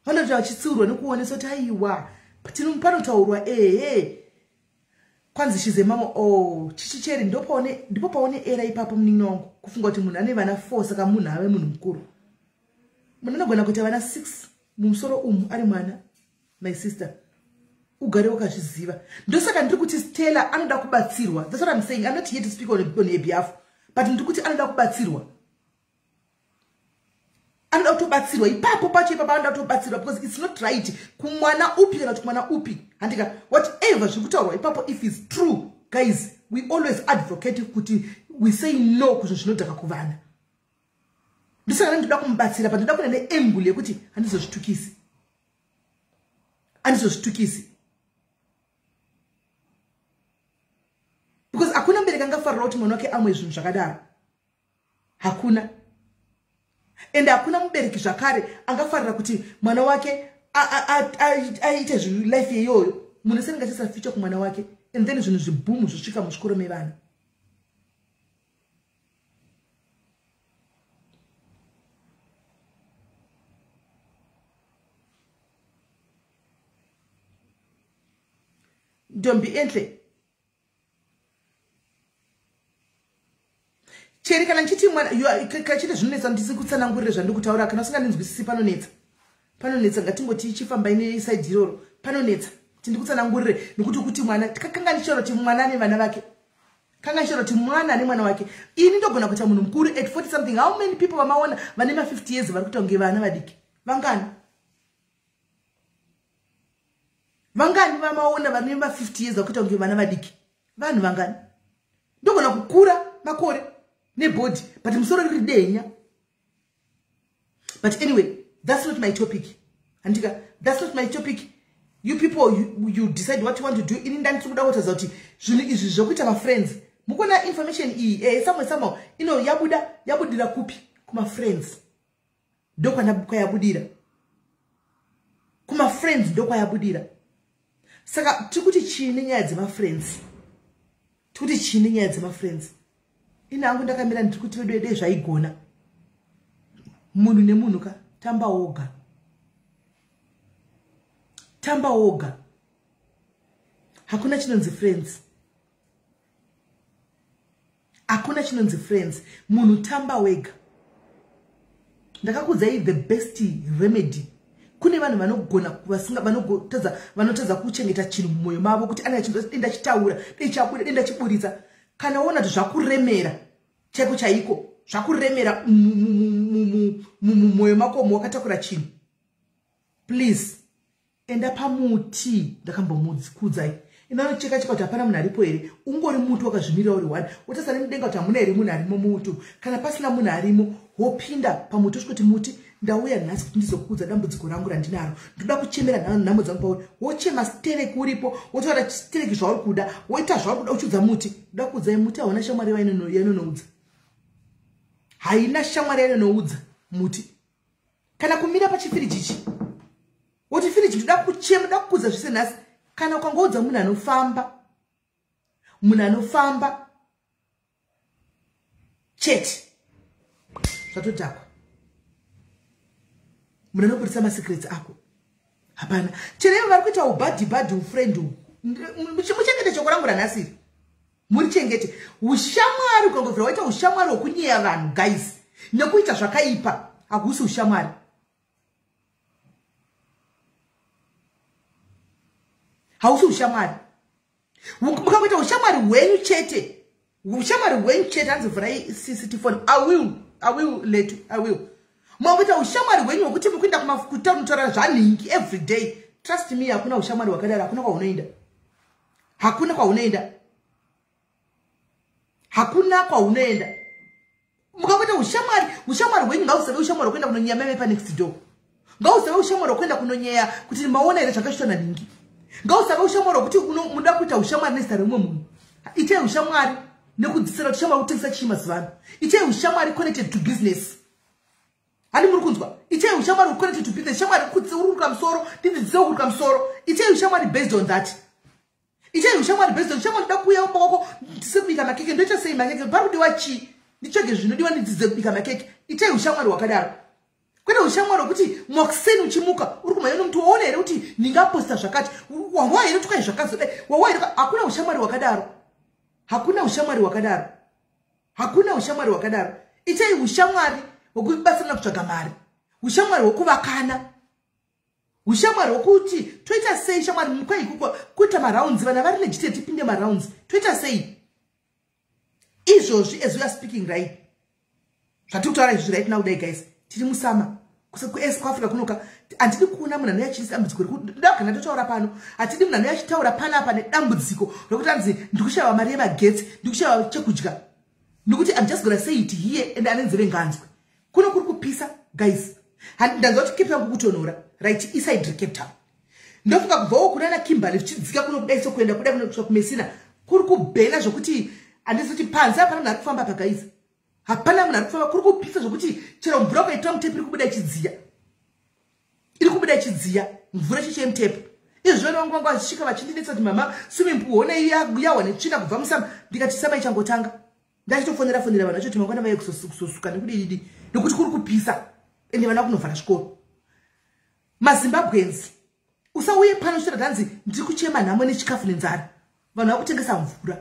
Vanoti vachitsiurwa nekuonesa kuti aiwa. Panotaurwa ehe. Kwanzi shize mama oh chichicheri ndipo paone era ipapo munin'ina wangu kufunga kuti munhu ane vana 4 saka munhu ave munhu mukuru. Munhu anogona kuita vana 6 mumusoro umu ari mwana my sister. Ugare wakazviziva. Ndosaka ndiri kuti Stella anoda kubatsirwa. That's what I'm saying. I'm not here to speak on her behalf. But ndiri kuti anoda kubatsirwa. Anoda kutobatsirwa ipapo pacho ipapo anoda kutobatsirwa because it's not right kumwana upi kana kuti kumwana upi. Handika whatever zviri kutaurwa ipapo if it's true guys we always advocate kuti we say no kuzvinhu zvinodhaka kuvana. Ndosaka ndinoda kumubatsira but ndoda kuenda neangle yekuti handizozvitukisi. Handizozvitukisi. Because hakuna mubereki angafarira kuti mwana wake amwe zvinhu zvakadaro. Hakuna. Ende hakuna mubereki zvakare angafarira kuti mwana wake aite life iyoyo. Munhu senenge achiisa future kumwana wake and then zvinhu zvibhumu zvisvika muzvikoro mevana. Ndombi enhle. Cheri kana nchiti mwana kachiti zvinonetsa ndisi kutsanangurire zvandikutaura kana usingandinzwisisi panonetsa. Panonetsa ngatingoti ichifamba ine side iroro. Panonetsa kuti ndikutsanangurire nekuti kuti mwana kanga ndichitaura kuti mwana ane vana vake. Kanga ndichitaura kuti mwana ane mwana wake. Ini ndogona kuita munhu mukuru at 40 something. How many people vamaona vane ma 50 years vari kuita kunge vana vadiki? Vangani? Vangani vamaona vane ma 50 years vari kuita kunge vana vadiki? Vanhu vangani? Ndogona kukura makore nebody but musoro riri denya. But anyway, that's not my topic. Andika, that's not my topic. You people, you decide what you want to do. Ini ndandiri kuda kutaura kuti zvinhu izvi zvokuita mafriends. Mukona information iyi somewhere somehow ino yabuda yabudira kupi? Kuma friends. Ndokwayabudira. Kuma friends ndokwayabudira. Saka tiri kuti chii nenyaya dzemafriends? Tiri kuti chii nenyaya dzemafriends? Ini hangu ndakamira ndiri kuti vedu dei zvaigona. Munhu nemunhu ka tamba woga. Tamba woga. Hakuna chinonzi friends. Hakuna chinonzi friends. Munhu tamba wega. Ndakakudzai the best remedy. Kune vanhu vanogona vasinga vanotadza kuchengeta chinhu mumwoyo mavo kuti ana chinhu denda chitaura, dei chabuda, denda chiburitsa. Kana uona kuti zvakuremera chaiko chaiko, zvakuremera Mumwoyo mako wakatakura chinhu, please enda pamuti. Ndakambomudzi inocheka cheka kuti hapana munhu aripo here. Ungori muti wakazvimirira uri one, wotarisa nemudenga kuti hamuna here munhu arimo mumuti. Kana pasina munhu arimo, wopinda pamuti, usvika kuti, "Muti, ndauya nhasi kuti ndizokuudza dambudziko rangu randinaro. Ndoda kuchemera nhamo dzangu pauri." Wochema stereki uripo, wotaura stereki zvauri kuda, woita zvauri kuda uchiudza muti. Ndoda kuudzai, muti hauna shamwari yainonoudza, haina shamwari yainonoudza muti. Kana kumira pachifiriji ichi, woti, "Firiji, ndoda kuchema, ndoda kukuudza zvese nhasi." Kana ukangoudza munhu anofamba, munhu anofamba chete, zvatodhakwa. Munhu anobudisa masecrets ako hapana. Chero ivo vari kuita ubuddy buddy, ufriend, muchengete shoko rangu ranhasiri, murichengete. Ushamwari, ukangobvira waita ushamwari hwokunyeya vanhu, guys, nekuita zvakaipa, hakusi ushamwari. Hausi ushamwari. Mukangoita ushamwari hwenyu chete, ushamwari hwenyu chete. Hanzi vhurai CCT phone. I will, I will let, I will. Mukangoita ushamwari hwenyu hwekuti mukuenda kutaura zvanhingi every day, trust me, hakuna ushamwari hwakadaro. Hakuna kwaunoenda, hakuna kwaunoenda, hakuna kwaunoenda. Mukangoita ushamwari, ushamwari hwenyu ngausave ushamwari hwekuenda kunonyeya meme panext door. Ngausave ushamwari hwekuenda kunonyeya kuti maona here zvakashitwa nanhingi. Ngausave ushamwari hwekuti muda kuita ushamwari nezita remumwe munhu. Itai ushamwari nekudzidzisana kuti shamwari kutengesa chii mazuva ano. Itai ushamwari connected to business. Hani muri kunzwa? Itai ushamwari connected to business. Shamwari, kuruka musoro, ndidzidzisewo kuruka musoro. Itai ushamwari based on that. Itai ushamwari based on shamwari, ndoda kuuya kumba kwako ndise kubika makeke, ndoita sei makeke, pari kudiwa chii, nditsvage zvinodiwa, ndidzidze kubika makeke. Itai ushamwari hwakadaro, kwete ushamwari hwekuti mwakuseni uchimuka uri kumhanya nomuti, waona here kuti ndingaposta zvakati, wawa here kuti kwai zvakazodai, wawa here. Hakuna ushamwari hwakadaro, hakuna ushamwari hwakadaro, hakuna ushamwari hwakadaro. Itai ushamwari hwekubatsirana kutsvaga mari, ushamwari hwekuvakana, ushamwari hwekuti toita sei shamwari mukwai kuita marounds, vana vari legitimate, tipinde marounds, toita sei izvozvi. As we are speaking right, zvatiri kutaura izvozvi right now, dai guys, tiri musummer kuAfrica kunoka. Handidi kuona munhu anouya achiisa dambudziko kana totaura pano. Hatidi munhu anouya achitaura panapa nedambudziko rokuti anzi ndikushayiwa mari yemagetsi, ndikushayiwa chekudya, nekuti I'm just gonna say it here and ane nzeve nganzwe. Kuno kuri kupisa, guys. Ndanzwa kuti Cape Town kukutonhora, right? Iside reCape Town, ndofunga kubvawo kunana Kimberley zvichidzika kuno kudai, so kuenda kudai kusvika kuMessina kuri kubhena zvokuti handisi kuti panze hapana munhu ari kufamba pa, guys, hapana munhu ari kufamba. Kuri kupisa zvokuti chero mvura ukaitora mutepi iri kubuda ichidziya, iri kubuda ichidziya mvura chiche mutepi. Izvo vangu vanga vachisvika vachindinetsa kuti, "Mama, swimming pool honai yawa netsvina kubva musummer." Ndikati summer ichangotanga, ndachitofonera fonera vanhu vachoti mangwana vaiye kuzosuka nekudididi, nekuti kuri kupisa ende vana kunovhara zvikoro. MaZimbabweans, usauye pano uchitaura tanzi ndiri kuchema nhamo nechikafu nenzara. Vanhu vari kutengesa mvura,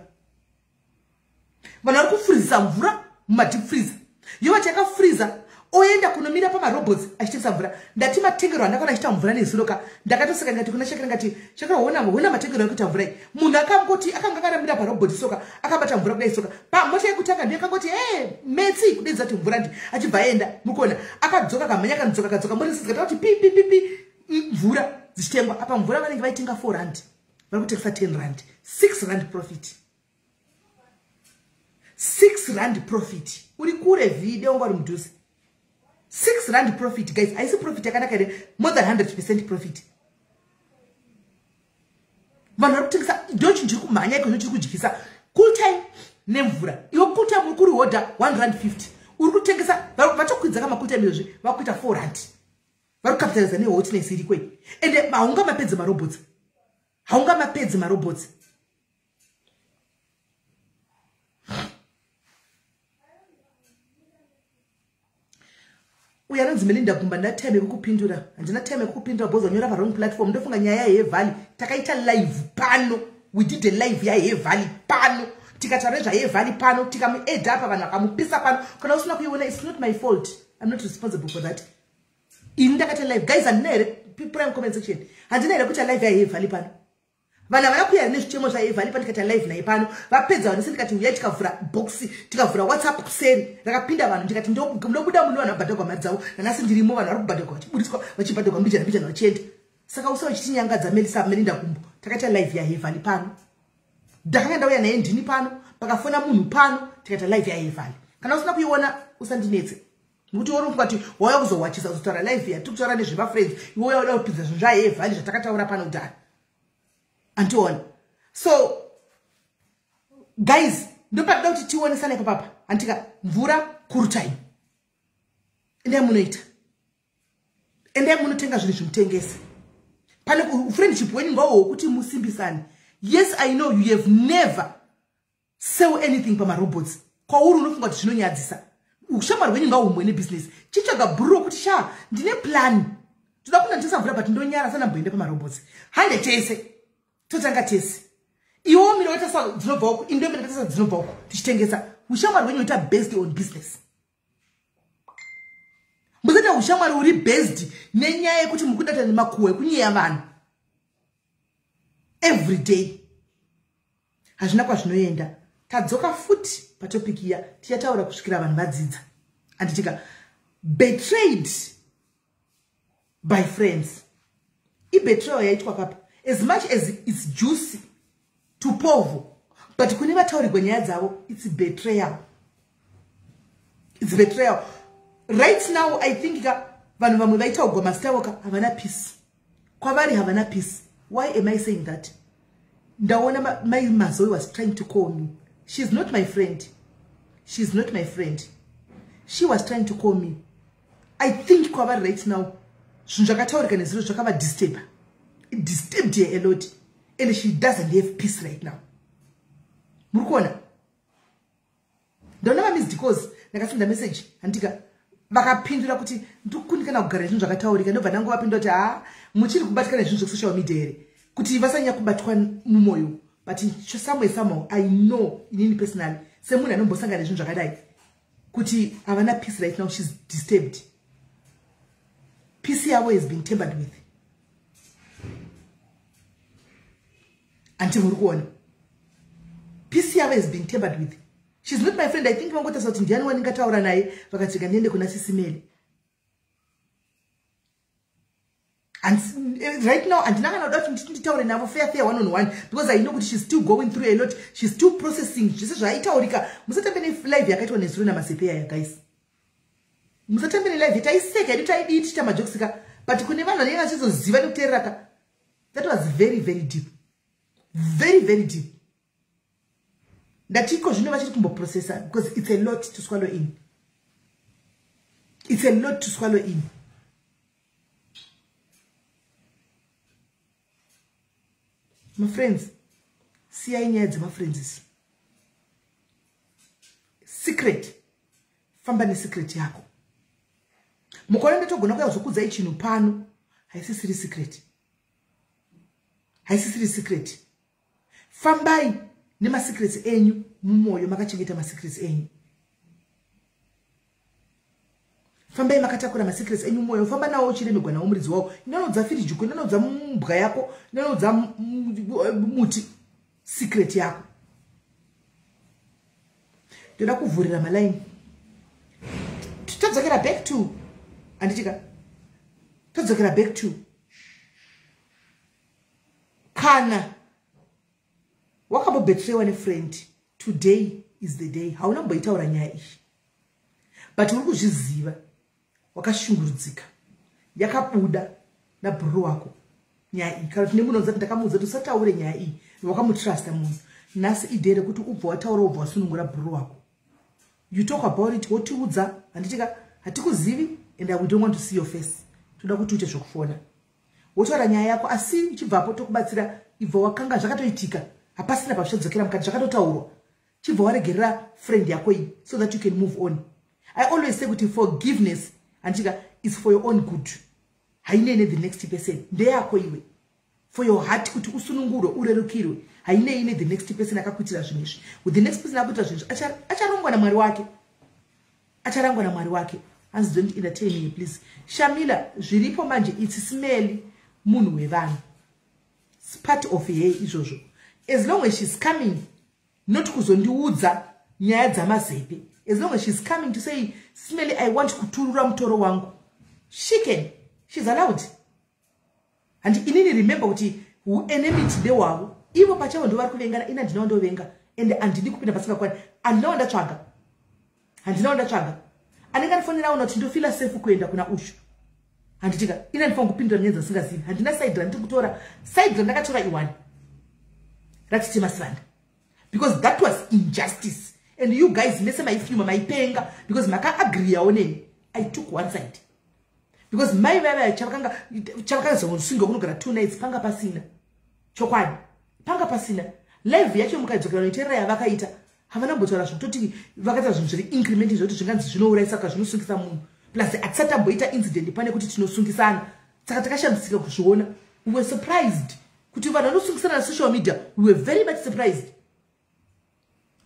vanhu vari kufurizisa mvura mumadeep freezer, yovati yakafuriza, oenda kunomira pamarobots achitengesa mvura. Ndati matengero andakaona achiita mvura nezuro ka, ndakatoseka. Ndikati kuna Shakira, ngati Shakira, hona, hona matengero ekuita mvura iyi. Munhu akangoti akanga akaramira parobot soka, akabata mvura kudai soka, pamota yekutanga ndiyo akangoti e metsi kudedza kuti mvura ndi, achibva aenda. Mukuona akadzoka, akamhanya, akadzoka, akadzoka, mota dzikataura kuti pi pi pi pi, mvura dzichitengwa. Apa mvura vanenge vaitenga 4 rand, vari kutengesa 10 rand, 6 rand profit, 6 rand profit. Uri kure vhide, wanga uri mudhuze. 6 rand profit, guys, haisi profit yakanaka here? More than 100% profit. Vanhu vari kutengesa, ndo chinhu chiri kumhanya iko, chiri kudyisa cool time nemvura. Iwe cool time uri kurihodha 1 rand 50, uri kutengesa, vatokwidza kamacool time izvozvi, vakuita 4 rand. Vari kucapitaliza nehotness irikwei. Ende haungamapedzi marobots, haungamapedzi marobots. Uyo anonzi Melinda Gumba, ndina time yekukupindura, handina time yekukupindura because wanyora pawrong platform. Ndofunga nyaya yeValley takaita live pano. We did a live yaHevalley pano, tikataura nezvaHevalley pano, tikamuedha apa, vanhu vakamupisa pano. Kana usina kuiona, it's not my fault, I'm not responsible for that. Ini ndakaita live, guys, handina here? Prime comment section, handina here kuita live yaHevalley pano? Vanhu havana kuuya nezvichemo zvaEvali pandikaita live naye pano. Vapedza vanhu sendikati uyai, tikavhura box, tikavhura WhatsApp kuseri rakapinda vanhu, ndikati ndobuda muno, vanhu vabhadhagwa mari dzavo. Nanhasi ndirimo, vanhu vari kubhadhagwa, vachiburitswa, vachibhadhagwa mbijana mbijana vachienda. Saka usa uchitinyangadza Melisa Melinda Kumbo. Takaita live yaHevali pano, ndakanga ndauya naye ndini pano, pakafona munhu pano, tikaita live yaHevali. Kana usina kuiona, usandinetse, nekuti uri kungati wauya kuzowachisa, kuzotaura live yatiri kutaura nezvemafriends, iwe uya uda kupinza zvinhu zvaHevali zvatakataura pano kudhara. Andiona. So guys, ndopatida kuti tionesane papapa, handika? Mvura kurutai, endai munoita, endai munotenga zvinhu zvimutengese. Pane friendship wenyu ngawo wokuti musimbisane. Yes, I know you have never sell anything pamarobots. Kwauri unofunga kuti zvinonyadzisa. Ushamwari hwenyu ngahumwe nebusiness. Chitsvaga bhuru rokuti, "Sha, ndine plan, toda kuna ndisavhura, but ndonyara sanamboende pamarobots." Hande tese, totanga tese. Iwo miro waita dzinobva uku, indomira tasa dzinobva uku, tichitengesa. Ushamwari hwenyu huita based on business. Musaita ushamwari uri based nenyaya yekuti muri kudata nemakuhwa ekunyeya vanhu every day. Hazvina kwazvinoenda. Tadzoka futi patopic iya, tichataura kusvikira vanhu vadzidza, handitika? Betrayed by friends, ibetrayal yaitwa kapa. As much as it's juicy to povo, but kune vataurirwa nyaya dzavo, it's betrayal, it's betrayal. Right now I think ka vanhu vamwe vaitaugwa mazita avo ka havana peace kwavari, havana peace. Why am I saying that? Ndaona mai Mazoi was trying to call me. She's not my friend, she's not my friend. She was trying to call me. I think kwavari right now zvinhu zvakataurika neziro zvakavadisturba. It disturbed her a lot and she doesn't have peace right now. Muri kuona, ndaona mamissed calls, ndakasenda message, handika? Vakapindura kuti ndikukundikana kugara nezvinhu zvakataurika. Ndobva ndangovapindura kuti, "Ha, muchiri kubatikana nezvinhu zvekusocial media here?" Kuti vasanyanya kubatwa mumwoyo. But somewhere, somehow, I know inini personally, semunhu anombosangana nezvinhu zvakadai, kuti havana peace right now. She's disturbed. Peace yavo has been tampered with. Anti muri kuona, peace yavo has been tampered with. She's not my friend. I think vangotarisa kuti ndiani wandingataura naye, vakati ndiende kuna Sisimeli. And right now handina kana kuda kuti nditaure navo fair fair, one on one, because I know kuti she's still going through a lot. She's still processing zvese zvaaitaurika. Musatambe nelive yakaitwa nezuro namasepeya ya, guys. Musatambe nelive. Taiseka yedu, taidii, tichiita majokes ka, but kune vanhu vanenge vachizoziva nekuteerera ka, that was very very deep, very very deep. Ndatiko zvino vachiri kumboprocessa because it's a lot to swallow in, it's a lot to swallow in. Mafriends, siyai nyaya dzemafriends isi. Secret, famba nesecret yako. Mukaona ndatogona kuya kuzokudzai chinhu pano, haisisiri secret, haisisiri secret. Fambai nemasecrets enyu mumwoyo, makachengeta masecrets enyu. Fambai makatakura masecrets enyu mumwoyo. Famba nawo uchiremegwa nawo muridzi wawo. Inanoudza firijuko, inanoudza mbwa yako, inanoudza muti secret yako. Ndoda kuvhurira malaini. Todzokera back to, handitika? Todzokera back to kana wakambobetrayiwa nefriend. Today is the day. Hauna kumboitaura nyaya iyi, but uri kuzviziva wakashungurudzika. Yakabuda nabhururu wako nyaya iyi, kana kuti nemunhu kuti ndakamuudza kuti usataure nyaya iyi, wakamutrasta munhu. Nhasi iday rekuti ubva wataura, ubva wasunungura bhururu wako. You talk about it, wotiudza, handitika? Hatikuzivi and we don't want to see your face. Toda kuti uite zvekufona, wotaura nyaya yako, asi uchibvapo tokubatsira. Ibva wakanga zvakatoitika, hapasina pazvichadzokera mukati, zvakatotaurwa. Chibva waregerera friend yako iyi so that you can move on. I always say kuti forgiveness, handitika, is for your own good. Hainei nethe next person, ndeyako iwe, for your heart, kuti usunungurwe, urerukirwe. Hainei nethe next person akakuitira zvinhu izvi. With the next person akakuitira zvinhu izvi, acharongwa namwari wake, acharangwa namwari wake. Hanzi, "Don't entertain me, please." Shamila, zviripo manje. It's Smelly, munhu wevanhu. It's part of her izvozvo. As long as she's coming, not kuzondiudza nyaya dzamazepe, as long as she's coming to say, "Smelly, I want kuturura mutoro wangu," she can, she's allowed. And inini, remember kuti uenmity ndewavo ivo pachavo, ndo vari kuvengana. Ini handinawo ndovenga, and handidi kupinda pasingakwani. Handinawo ndatsvaga, handinawo ndatsvaga. Anenge andifonera aona kuti ndofeela safe kuenda kuna ushu, handitika? Ini handifanira kupindura nyaya dzasingazivi. Handina side randiri kutora. Side randakatora ione, raTete Masivanda, because that was injustice, and you guys mese maifuma maipenga because makaagriyawo neni. I took one side because mai vaiva chavakazosungwa kunogara 2 nights, panga pasina chokwadi, panga pasina. Live yacho mukadzokera noiterera yavakaita, havana kumbotaura zvekutoti vakaita zvinhu zviri increment, zvekuti zvinganzi zvinourayisa ka zvinosungisa munhu. Plus hatisati tamboita incident pane kuti tinosungisana, saka takashamisika kuzviona. We were surprised kuti vanhu vanosungisana nasocial media. We were very much surprised.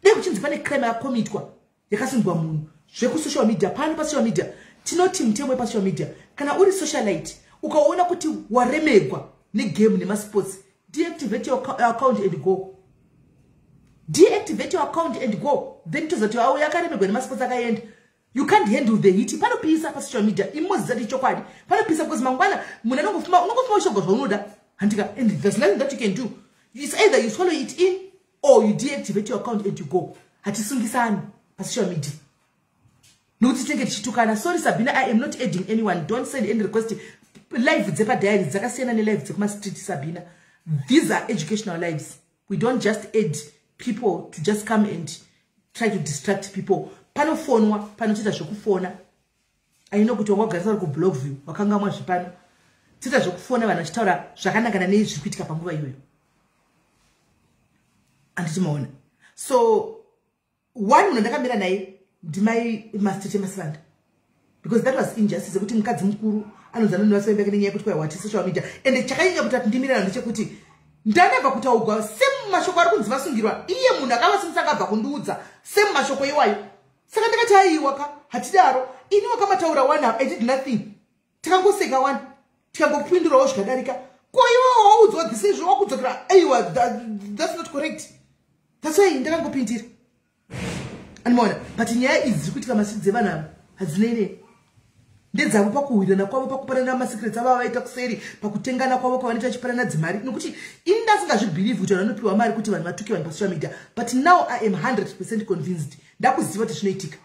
Dei kuchinzi pane crime yakacommitwa, yakasungwa munhu zvekusocial media. Pano pasocial media tinoti mutemo wepasocial media, kana uri socialite, ukaona kuti waremegwa negame nemasports, deactivate your account and go. Deactivate your account and go. Then tozati au yakaremegwa nemasports, akaenda. You can't handle the heat. Panopisa pasocial media, imozizati chokwadi, panopisa, because mangwana munhu anongofuma, unongofuma ushoga zvaunoda, handika? And there's nothing that you can do. It's either you swallow it in or you deactivate your account and you go. Hatisungisani pasocial media nokuti tinenge tichitukana. Sorry, Sabina, I am not adding anyone. Don't send any request. Live dzepadiary dzakasiyana nelive dzekumastreet, Sabina. These are educational lives. We don't just add people to just come and try to distract people. Panofonwa, panotoita zvekufona. Aino kuti wanga wagarisa uri kublog view, wakangamwa zvipano. Toita zvekufona, vanhu vachitaura zvakanangana nei zviri kuitika panguva iyoyo, handiti maona? So one munhu ndakamira naye ndimai Mastete Masivanda, because that was injustice yekuti mukadzi mukuru anonzi anonivasaimbeke nenyaya yekuti kwaiwati social media. And chakanyanya kuti atindimirana ndechekuti ndanabva kutaugwa semu mashoko ari kunzi vasungirwa, iye munhu akavasungisa akabva kundiudza semu mashoko iwayo. Saka ndakati, aiwa ka, hatidaro. Ini wakamataura one, I did nothing. Tikangoseka one, tikangopindurawo, zvikadarika. Ko iwe waudzwa dzisizvo, wakudzokera, aiwa, that's not correct. That's why ndakangopindira, animaona? But nyaya idzi dziri kuitika masiri dzevanhu ava hadzinei nei, ndedzavo pakuhwirana kwavo, pakupanana masecrets avo avaita kuseri, pakutengana kwavo kwavanoita vachipanana dzimari. Nokuti ini ndasingazvibelieve kuti vanhu vanopiwa mari kuti vanhu vatuke vanhu pasocial media, but now I am 100% convinced. Ndakuziva kuti zvinoitika.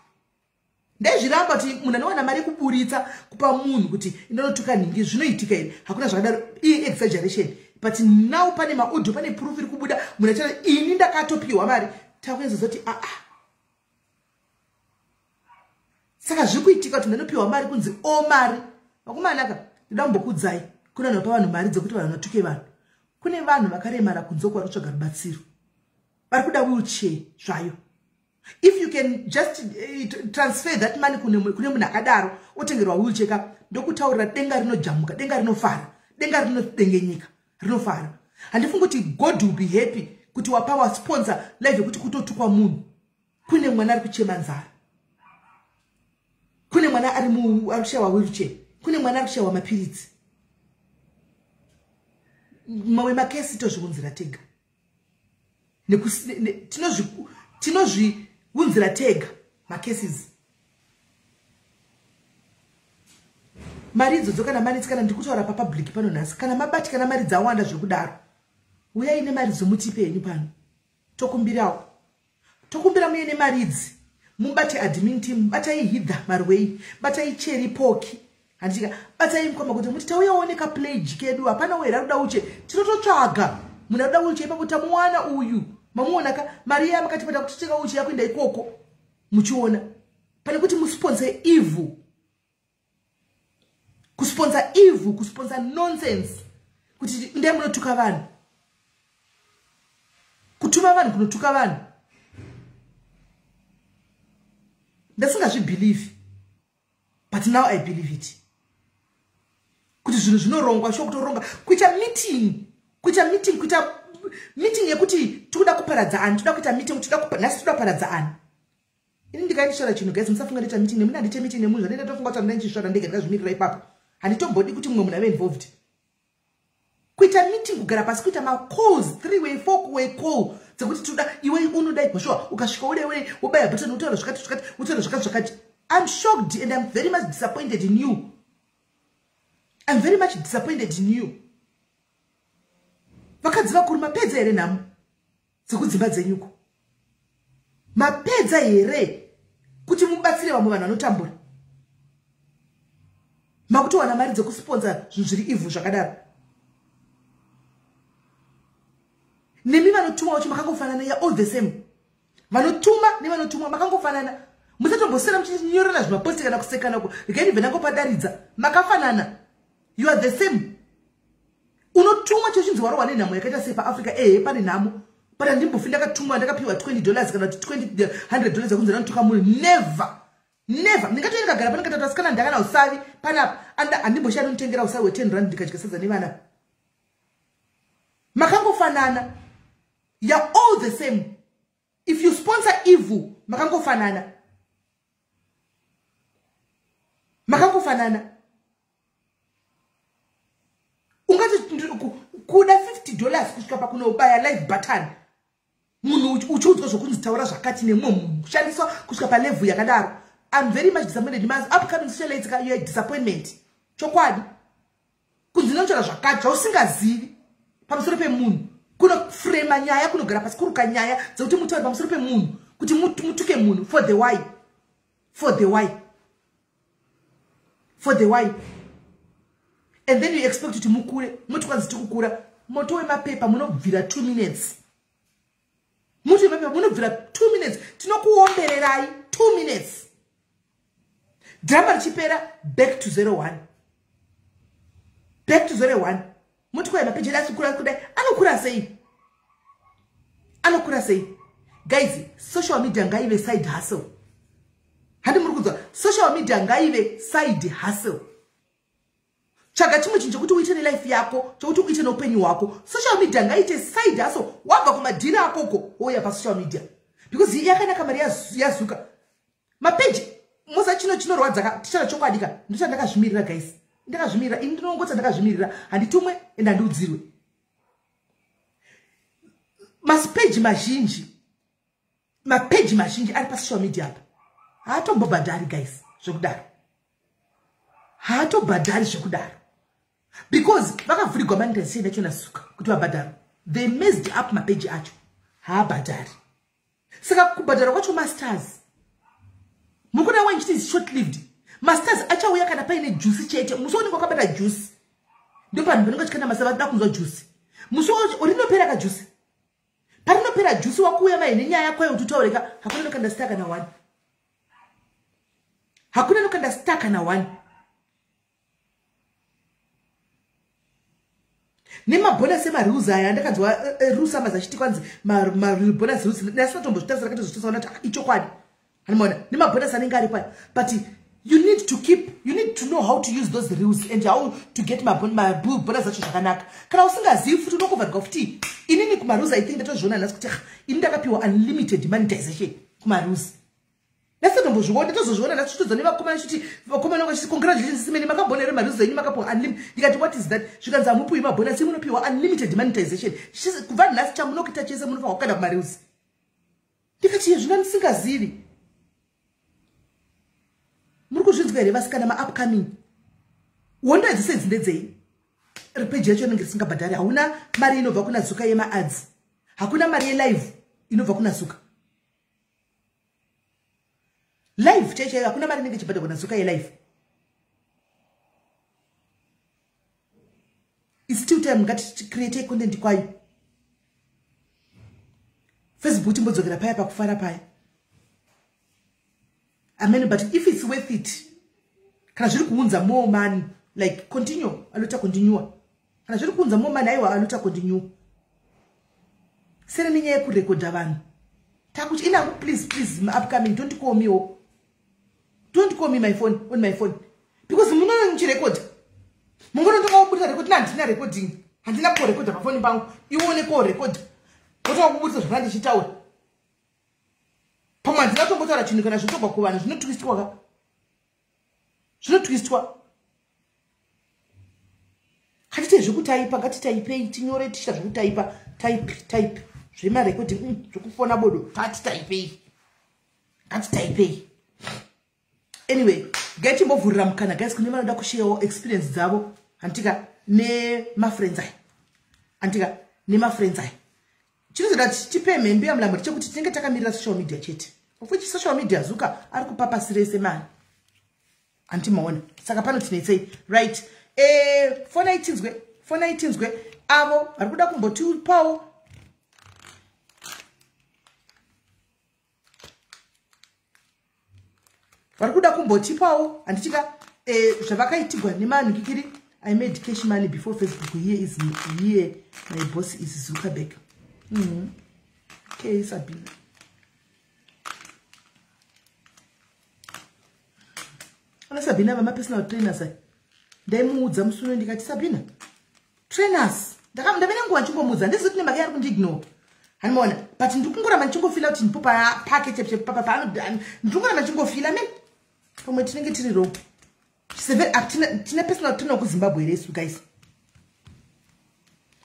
Ndaizviramba kuti munhu anowana mari yekuburitsa kupa munhu kuti inonotuka nhingi, zvinoitika here? Hakuna zvakadaro, iyi exaggeration. But now pane maaudio, pane proof iri kubuda, munhu achati ini ndakatopiwa mari. Takuenzozoti aa ah, saka zviri kuitika kuti ndanopiwa mari kunzi o mari. Vakomanaka, ndoda kumbokudzai, kune vanhu vapa vanhu mari dzekuti vanhu vatuke vanhu. Kune vanhu vakaremara kunze uko vari kutsvaga rubatsiro, vari kuda wheelchair zvayo. If you can just transfer that money kune munhu akadaro, otengerwa wheelchair ka, ndokutaurira, denga rinojamuka, denga rinofara, denga rinodengenyika, rinofara. Handifungi kuti God will be happy kuti wapa, wasponsor live yekuti kutotukwa munhu. Kune mwana ari kuchema nzara, kune mwana ari kushayiwa wheelchair, kune mwana ari kushayiwa mapiritsi. Mamwe makesi tozviunzira tega, tinozviunzira tega macases. Mari idzodzo kana manetsi, kana ndiri kutaura papublic pano nhasi, kana mabatikana, mari dzawanda zvekudaro, uyai nemari dzomutipe henyu pano. Tokumbirawo, tokumbira muye nemari idzi, mubate admin team. Batai Hidha Marwei, batai Cheri Poki, handitika? Batai mukoma kuti muti tauyawo nekapledge kedu. Hapana wera ruda uche, tinototsvaga munhu aruda uche ipapo. Tamuwana uyu, mamuona ka? Mari iya makatipata kuti titenga uche yakuenda ikoko, muchiona pane kuti musponsor evil, kusponsor evil, kusponsor nonsense, kuti ndai munotuka vanhu, kutuma vanhu kunotuka vanhu. Ndasingazvibelieve, but now I believe it, kuti zvinhu zvinorongwa sho, kutoronga kuita meeting, kuita meeting, kuita meeting yekuti tikuda kuparadza ani, toda kuita meeting, nhasi toda kuparadza ani. Ini ndikaindisvara chinhu, guys, musafunga ndiita meeting nemunhu. Handiite meeting nemunhu. Zvandiita, tofunga kuti andai ndichisvara ndega, ndakazvimirira ipapo. Handitombodi kuti mumwe munhu ave involved. Kuita meeting, kugara pasi, kuita macalls, 3 way, 4 way call dzekuti toda iwe unoda igoshuwa. Ukasvika ude wobaya button, utaura zvakati zvakati, utaura zvakati zvakati. I'm shocked and I'm very much disappointed in you. I'm very much disappointed in you. Vakadzi vakuru, mapedza here nhamo dzekudzimba dzenyuko? Mapedza here kuti mubatsire vamwe vanhu vanotambura? Makutowana mari dzekusponsor zvinhu zviri ivhu zvakadaro. Nemi vanotumwa vacho makangofanana, ya all the same. Vanotuma nevanotumwa makangofanana. Musatombosera muchinyorana zvimaposti kana kusekanako. Regai ndibve ndangopadaridza. Makafanana, you are the same. Unotumwa chechinzi warohwa nenhamo yakaita sei paAfrica. Ehe, pane nhamo, but handimbofi ndakatumwa ndakapiwa $20 kana kuti $100 yekunzi ndanotuka munhu. Never, never. Ndingatoi ndikagara pano katatu asikana, ndakana usavi panapa, handimboshaya nonotengera usavi we10 rand, ndikadya sadza nevana. Makangofanana, you're all the same. If you sponsor evil, makangofanana, makangofanana. Ungati kuda $50 kusvika pakunobaya live button, munhu uchiudzwa zvokunzi taura zvakati nemumwe munhu, kushandiswa kusvika palevel yakadaro. I'm very much disappointed. Mas upcoming socialites ka, you disappointment chokwadi. Kunzi notaura zvakati zvausingazivi pamusoro pemunhu, kunofrema nyaya, kunogara pasi, kuruka nyaya dzekuti mutaure pamusoro pemunhu, kuti mutuke munhu for the why, for the why, for the why? And then you expect kuti mukure. Muti kwanzi tikukura moto wemapepa, munobvira 2 minutes. Muti wemapepa munobvira 2 minutes. Tinokuombererai 2 minutes, drama richipera, back to 01, back to 01. Muti kwai mapeji edu asikura kudai, anokura sei? Anokura sei? Guys, social media ngaive side hustle. Handi muri kunzwa? Social media ngaive side hustle. Tsvaga chimwe chinhu chekuti uite nelife yako, chokuti uite neupenyu hwako. Social media ngaiite side hustle. Wabva kumadhiri akoko, wouya pasocial media because yakanaka mari yazuka mapeji musa. Chino chinorwadza, tichara chokwadi ka, ndocha ndakazvimirira guys, ndakazvimirira ini. Ndinongoti ndakazvimirira, handitumwe ende handiudzirwe. Masipeji mazhinji, mapeji mazhinji ari pasocial media apa haatombobhadhari guys zvekudaro, haatobhadhari zvekudaro because vakavhurigwa monetization yacho nasuka kuti vabhadharo. They messed up mapeji acho, haabhadhari. Saka kubhadhara kwacho mastars mukuna wanchiti is short lived. Mastars achauya kana paine juice chete. Musi unenge wakabata juice, ndo panhu panenge chikanda masa vada kunzwa juice. Musi rinopera kajuice, parinopera juice, wakuuya vaine nyaya kwayo kuti utaureka. Hakuna nokanda star kana one, hakuna nokanda star kana one. Nemabhonasi emareels aya andakanzwa rusamas achiti kwanzi mabonus reels, ndasatombozvitarisa, rakatozvitarisa kuti ichokwadi. Anomaona nemabhonasi anenge aripo aya, but you need to keep, you need to know how to use those reels and how to get mabonus acho zvakanaka. Kana usingazivi futi, unokovharwa futi. Inini kumareels, I think ndatozviona nhasi kuti ini ndakapiwa unlimited monetization kumareels. Ndasatombozviona, ndatozozviona nhasi. Chitodza nevakomana chiti, vakomana vachiti, "Congratulations simene, makambona here mareels enyu makapiwa unlimited?" Ndikati, "What is that?" Zvikanzi, "Hamupiwi mabhonasi, munopiwa unlimited monetization. Kubva nhasi chamunokuita chese munofanwa kukanda kumareels." Ndikati, "Zvina ndisingazivi." Muri kuzvinzwa here vasikana maupcoming? Hondo idzi sedzi ndedzei? Peji yacho inenge risingabhadhari. Hauna mari inobva kuna Zuka yemaads, hakuna mari yelive inobva kuna Zuka. Live chaiyo chaiyo, hakuna mari inenge ichibhadharwa naZuka yelive. It's still time, ngaticreate content kwayo. Facebook timbodzokera paya pakufara paya. Amen. But if it's worth it, kana zviri kuunza more money, like continue, alota continue. Kana zviri kuunza more money, aiwa, alota continue. Sere nenyaya yekurekodha vanhu takuti inaku. Please, please, upcoming, don't call me o, don't call me my phone, on my phone, because munoona muchirekodha, mungonotongabudisa rekodi. Handina recording, handina korekodha pafoni pangu. Ione korekodha, otonga kubudisa zvakana ndichitaura. Pamwe handina tombotaura chinhu. Kana zvitobva kuvanhu, zvinotwistwa ka, zvinotwistwa. Ngatite zvekutaipa, ngatitaipei, tinyore tichiita zvekutaipa, type type zvemarekodhi, zvekufona bodo, ngatitaipei, ngatitaipei. Anyway, ngatimbovhurira mukana guys kune vanoda kusharewo experience dzavo, handitika, nemafriends aya, handitika, nemafriends aya. Chinozoda tipe mhembe yamulambo chekuti tinenge takamirira social media chete, of which social media Zuka ari kupa pasi rese mari, handimaona. Saka pano tinetsei? Right, fonai tinzwe, fonai tinzwe avo vari kuda kumbotipawo. Vari kuda kumbotipawo, handitika, zvavakaitigwa nemanhikikiri. I made cash money before Facebook. Here is here, my boss is Zuckerberg. Okay, Sabina. Ana Sabina vamapersonal trainers ai, ndaimuudza musi uno ndikati, "Sabina, trainers." Ndave nenguva ndichingomudza, handizivi kuti nemhaka yari kundiignore, handimaona, but ndiri kungoramba ndichingofila kuti ndipo pake chepapa, ndiri kungoramba ndichingofila men pamwe tinenge tiri wrong. Tine personal trainer kuZimbabwe here isu, guys?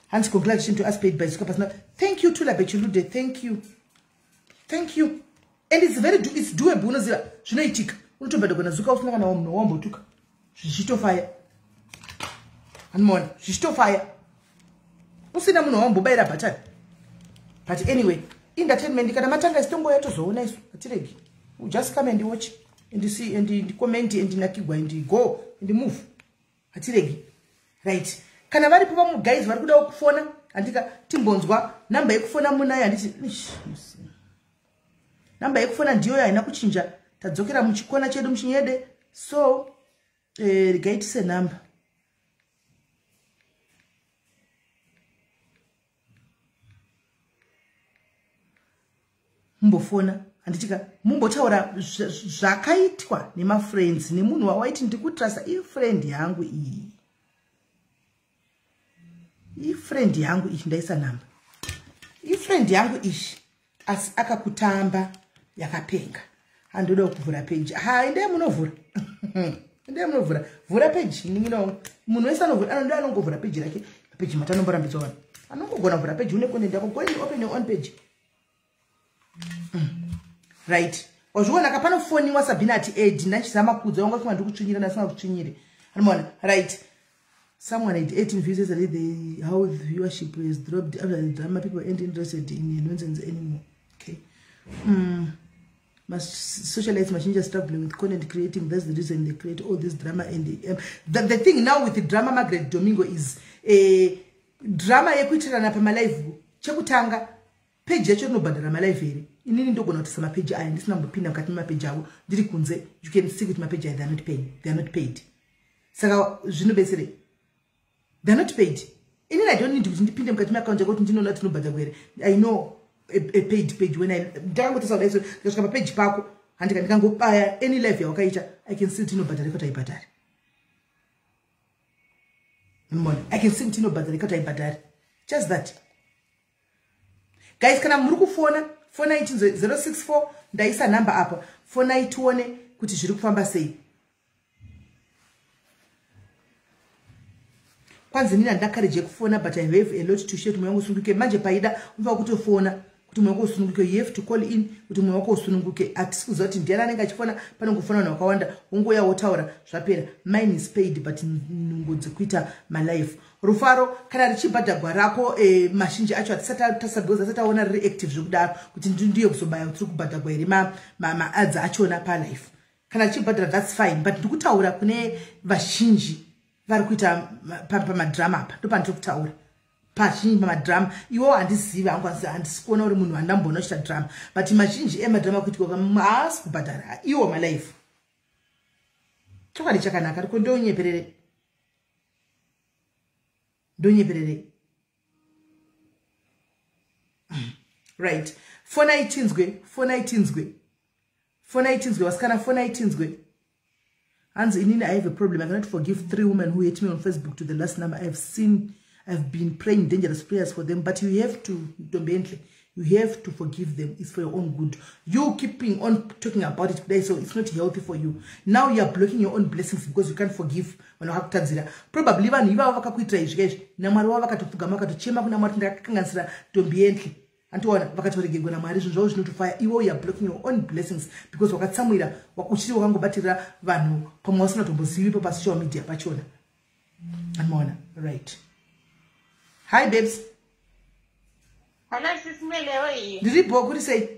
Hanzi, "Congratulation to us paid by Zuka personal." Thank you, Tula Bechilude. Thank you, thank you. And it's very, it's doable. Unoziva zvinoitika, unotobhadhagwa naZuka usina kana munhu wambotuka, zvichitofaya, handimaona, zvichitofaya usina munhu wambobayira bhatani. But anyway, entertainment kana matanga, isitongoya tozoona isu, hatiregi. Just come and watch and see and comment and nakigwa and go and move, hatiregi. Right, kana varipo vamwe guys vari kudawo kufona, handika, timbonzwa namba yekufona munayo, handiti? Namba yekufona ndiyoyo, haina kuchinja. Tadzokera muchikona chedu muchinyede. So regai tise namba. Mumbofona, handitika, mumbotaura zvakaitwa nemafriends nemunhu wawaiti ndikutrasa, ifriend yangu iyi, ifriend yangu iyi. Ndaisa namba, ifriend yangu iyi, asi akakutamba yakapenga. Handoda kuvhura peji. Ha, endai munovhura, endai munovhura, vhura peji ninginao. Munhu wese anovhura, anondo anongovhura peji rake. Peji matanomborambidzwa vanhu anongogona kuvhura peji. Une content yako, go and open your own page. Right, wazviona ka, panofoniwa Sabina ati edi ndachizama kudza wanga funga ndikutsvinyira, ndasina kutsvinyire, anomaona. Right, someone had 18 views yesterday. How the viewership has dropped after the drama. People ain't interested in nonsense anymore. Okay. Socialites mazhinji are struggling with content creating. That's the reason they create all this drama. And the thing now with the drama, Margaret Domingo, is drama yekuitirana pamalive. Chekutanga, peji yacho rinobhadhara malive here? Inini ndogona kutisa mapeji aya ndisina kumbopinda mukati memapeji avo, ndiri kunze. You can see kuti mapeji aya, they are not paying, they are not paid. Saka zvinobetserei? They are not paid. Inini I don't need kuti ndipinde mukati meakaunti yako kuti ndinoona kuti tinobhadharwa here. I know a paid page when I ndakangotesa kudai, so ndikasvika papeji pako, handika, ndikangobaya any live yawakaita, I can see kuti inobhadhara kuti haibhadhari. Mona, I can see kuti inobhadhara kuti haibhadhari. Just that. Guys, kana muri kufona, fonai tinzwe. 064, ndaisa nhamba apa, fonai tione kuti zviri kufamba sei. Kwanzi nini handina courage yekufona, but I have a lot to share kuti mweya wangu usununguke. Manje paida unofanira kutofona kuti mweya wako usununguke. You have to call in kuti mweya wako usununguke. Hatisi kuziva kuti ndiani anenge achifona. Panongofona vanhu vakawanda, wongouya wotaura, zvapera. Mine is paid, but nungo dzekuita malife. Rufaro, kana richibhadhagwa rako, mazhinji acho hatisati tasabhoza, asati aona riri active zvekudaro kuti ndiyo kuzobaya tiri kubhadhagwa here maads achona palife. Kana richibhadhara, that's fine, but ndikutaura kune vazhinji vari kuita pamadrama apa. Ndo pandiri kutaura pazhinji pamadrama iwo. Handizivi hangu, handisi kuona uri munhu handamboona uchiita drama, but mazhinji emadrama kuitika haasi kubhadhara iwo malife. Chokwadi chakanaka riko, ndonyeperere, ndonyeperere. Right, fonai tinzwe, fonai tinzwe, fonai tinzwe, vasikana, fonai tinzwe. Hanzi inini I have a problem. I cannot forgive three women who hate me on Facebook to the last number. I've seen, I've been praying dangerous prayers for them, but you have to, Ntombenhle. You have to forgive them. It's for your own good. You keeping on talking about it today, so it's not healthy for you. Now you are blocking your own blessings because you can't forgive vanhu vakakutadzira. Probably vanhu ivavo vakakuitira izvi kaizvi, naMwari wavo vakatopfugama, vakatochema kuna Mwari, "Ndakakanganisira ntombi yenhle." Andiona vakatoregerwa naMwari, zvinhu zvavo zvinotofaya. Iwe you are blocking your own blessings because wakatsamwira, uchiri wakangobatirira vanhu pamwe wasina tombozivipo pasocial media pachona. Andimaona? Right, hi babes. Hello, Sis Mele. Ndiri kuri sei?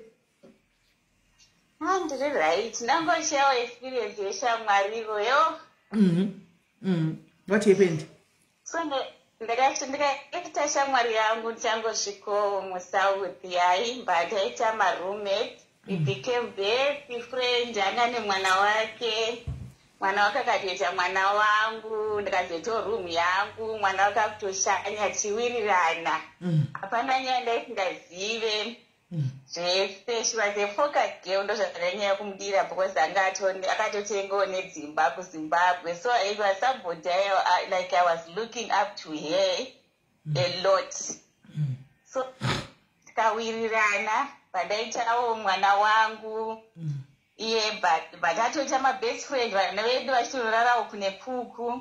Ah, ndiri right. Ndangosharewo experience yeshamwariwo yo. What happened? So ndikaita shamwari yangu ndichangosvikawo muSouth, yaimba ndaita maroommate. We became best friend. Anga nemwana wake, mwana wake akatoita mwana wangu, ndikazoitawo room yangu, mwana wake akutoshanya, tiwirirana. Hapana nyaya ndaisingazive, zvese. She was a focus girl, ndo zvandanyanya kumudira because anga akatotengawo nedzimba kuZimbabwe. So it was somebody like I was looking up to her a lot. So tikawirirana, pandaitawo mwana wangu iye, but atoita mabest friend, vana vedu vachitorarawo kune kuku.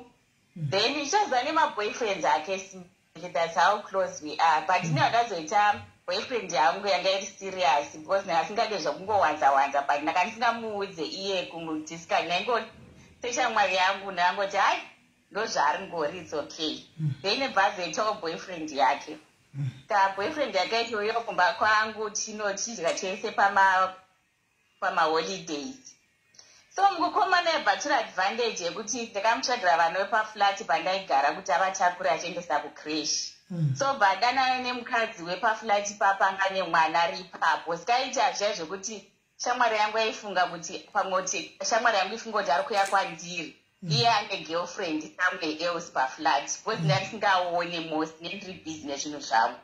Then ichaziva nemaboyfriends ake. That's how close we are. But ine vandazoita boyfriend yangu yanga iri serious because ndingasingade zvokungowanza wanza, but ndanga ndisingamuudze iye kumudiscuss. Ndaingo seshamwari yangu ndangoti, "Hai, ndozvaari ngori, it's okay." Then bvazoitawo boyfriend yake. Ka boyfriend yake ichoyo kumba kwangu, tino tidya tese pamaholidays. So mukomana yabva tora advantage yekuti ndakamutsvagira vana vepaflat pandaigara kuti avatakure achiendesa kucreche. So bvadanana nemukadzi wepaflat papanga nemwana ari ipapo. Sikaita zviya zvekuti shamwari yangu yaifunga kuti pamwe kuti shamwari yangu ifunga kuti ari kuuya kwandiri, iye ane girlfriend somewhere else paflat, because ndandisingaoni most, nendiri busy nezvinhu zvangu.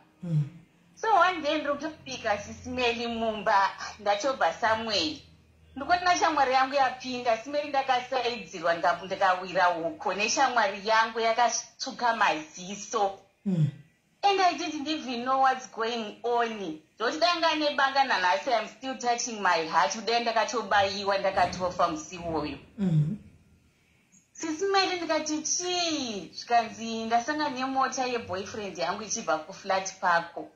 So one day ndiri kutosvika, Sis Meli, mumba, ndatobva somewhere, ndikuona shamwari yangu yapinda. Sis Meli, ndakasaidzirwa, ndikawira uko neshamwari yangu yakatsvuka maziso. And I didn't even know what's going on. Ndokuti danga nebanga nanhasi, I'm still touching my heart, kudai ndakatobayiwa, ndakatofa musi uwoyo. Sis Meli, ndikati, "Chii?" Zvikanzi, "Ndasangana nemota yeboyfriend yangu ichibva kuflat pako,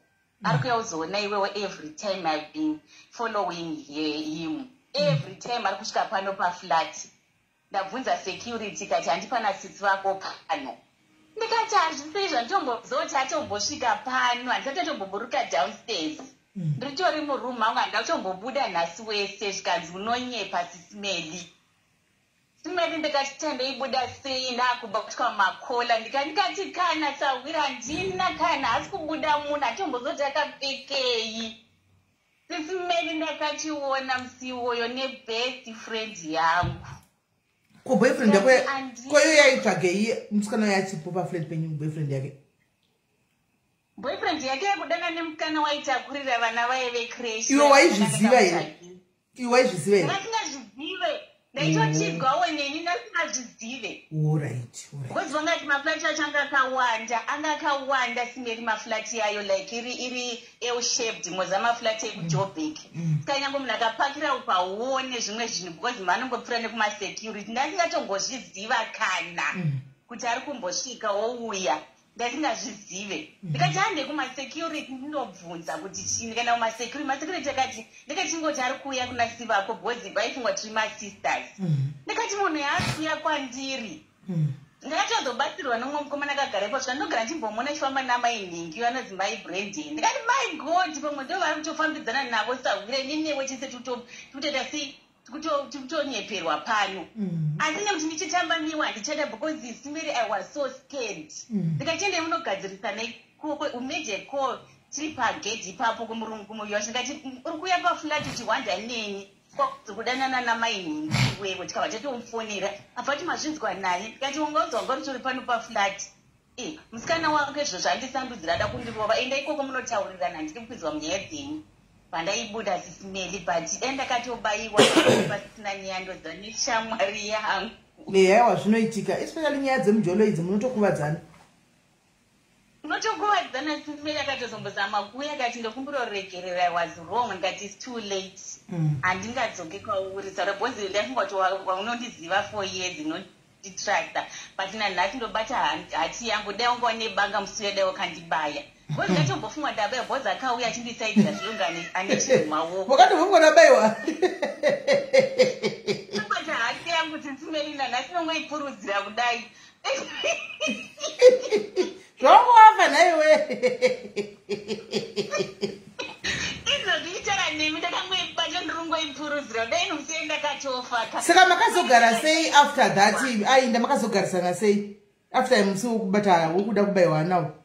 ari kuya kuzoona iwewo. Every time I've been following him, every time ari kusvika pano paflat. Ndabvunza security, kati handipana sisi vako pano." Ndikati, "Hazvisei zvanditombozoti atombosvika pano, handisati atomboburuka downstairs. Ndiritori muroom mangu, handida kutombobuda nhasi wese." Zvikanzi, "Unonyepa, Sis Meli." Sis Meli, ndikati, "Tandeibuda sei ndaakubatwa makola?" Ndikati, "Kana sawira handina, kana hasi kubuda munhu, atombozoti akapfekei." Sis Meli, ndakachiona musi iwoyo nebest friend yangu. Ko boyfriend yako koyo yaitsvagei, musikana yachipo paflat penyu, boyfriend yake? Boyfriend yake yakudana nemukana waitakurira vana vaye vecreche. Iwe waizviziva here? Iwe waizviziva here? Ndasingazvizive, ndaitochizwawo neni, ndasingazvizive. Because vangati maflati acho anga akawanda, anga akawanda, Sis Meli, maflati ayo like iri L shaped, moza maflati ekuJobek. Saka nyange munhu akapakira upaone zvimwe zvinhu because vanongopfuura nekumasecurity. Ndasingatombozviziva kana kuti ari kumbosvika wouya, ndasingazvizive. Ndikati, "Hande kumasecurity ndinobvunza kuti chii." Ndikaenda kumasecurity, masecurity akati, ndikachingoti ari kuuya kuna sivako because vaifunga tiri masisters. Ndikati, "Munhu yaari kuuya kwandiri." Ndakatozobatsirwa nomumwe mukomana akagara ipo, svika ndinogara ndichimbomuona achifamba namai nhingi vanonzi mai Brandon. Ndikati, "My God, pamwe ndo vari kutofambidzana navo sahwire, ninewe chese tikutoita sei, tikutonyeperwa pano." Asi nekuti ndichitamba niwe handichada because, Sis Meli, I was so scared. Ndikati, "Munogadzirisa neumejor call." Tiri pagedhi ipapo kumurungu wacho, ndikati, "Uri kuuya paflat uchihwanda neni kudanana namai nhingi iwewe." Tikabva tatomufonera, abva ti, "Mazvinzwa naye?" Ndikati, "Ungaunzwa nga ritori pano paflat. E, musikana wako izvo zvandisandudzira, ada kundirova. Enda ikoko munotaurirana, handidi kupinzwa munyaya dzenyu." Pandaibuda, Sis Meli, but dai ndakatobayiwa pasina nyando neshamwari yangu. Ehaiwa, zvinoitika, especially nyaya dzemujolo idzi, munotokuvadzana. Unotokuvadzana. Simeli akatozombozama kuuya, akati, "Ndokumbira kuregerera, I was wrong." Ndikati, "It's too late." Handingadzoki kwauri, saura, because ndafunga kuti waunondiziva 4 years, inonditrusta, but nanhasi ndobata hati yangu. Dai wanga nebanga musi uya, dai wakandibaya, because ndatombofunga ndabaya, because akauya achindisaidza zvilonga ane chinhu maoko. Wakatombofunga ndabayiwa? Bata hati yangu, tsisimeli, nanhasi nongoipurudzira kudai. Zvawanga wafa nhaiwe. Izvo ndichitaura nemi, ndakangoibata, ndiringoipurudzira kudai, nomusiye ndakatofa. Saka makazogara sei after that? Ainda makazogarisana sei after musi wokubata, wokuda kubayiwa nawo?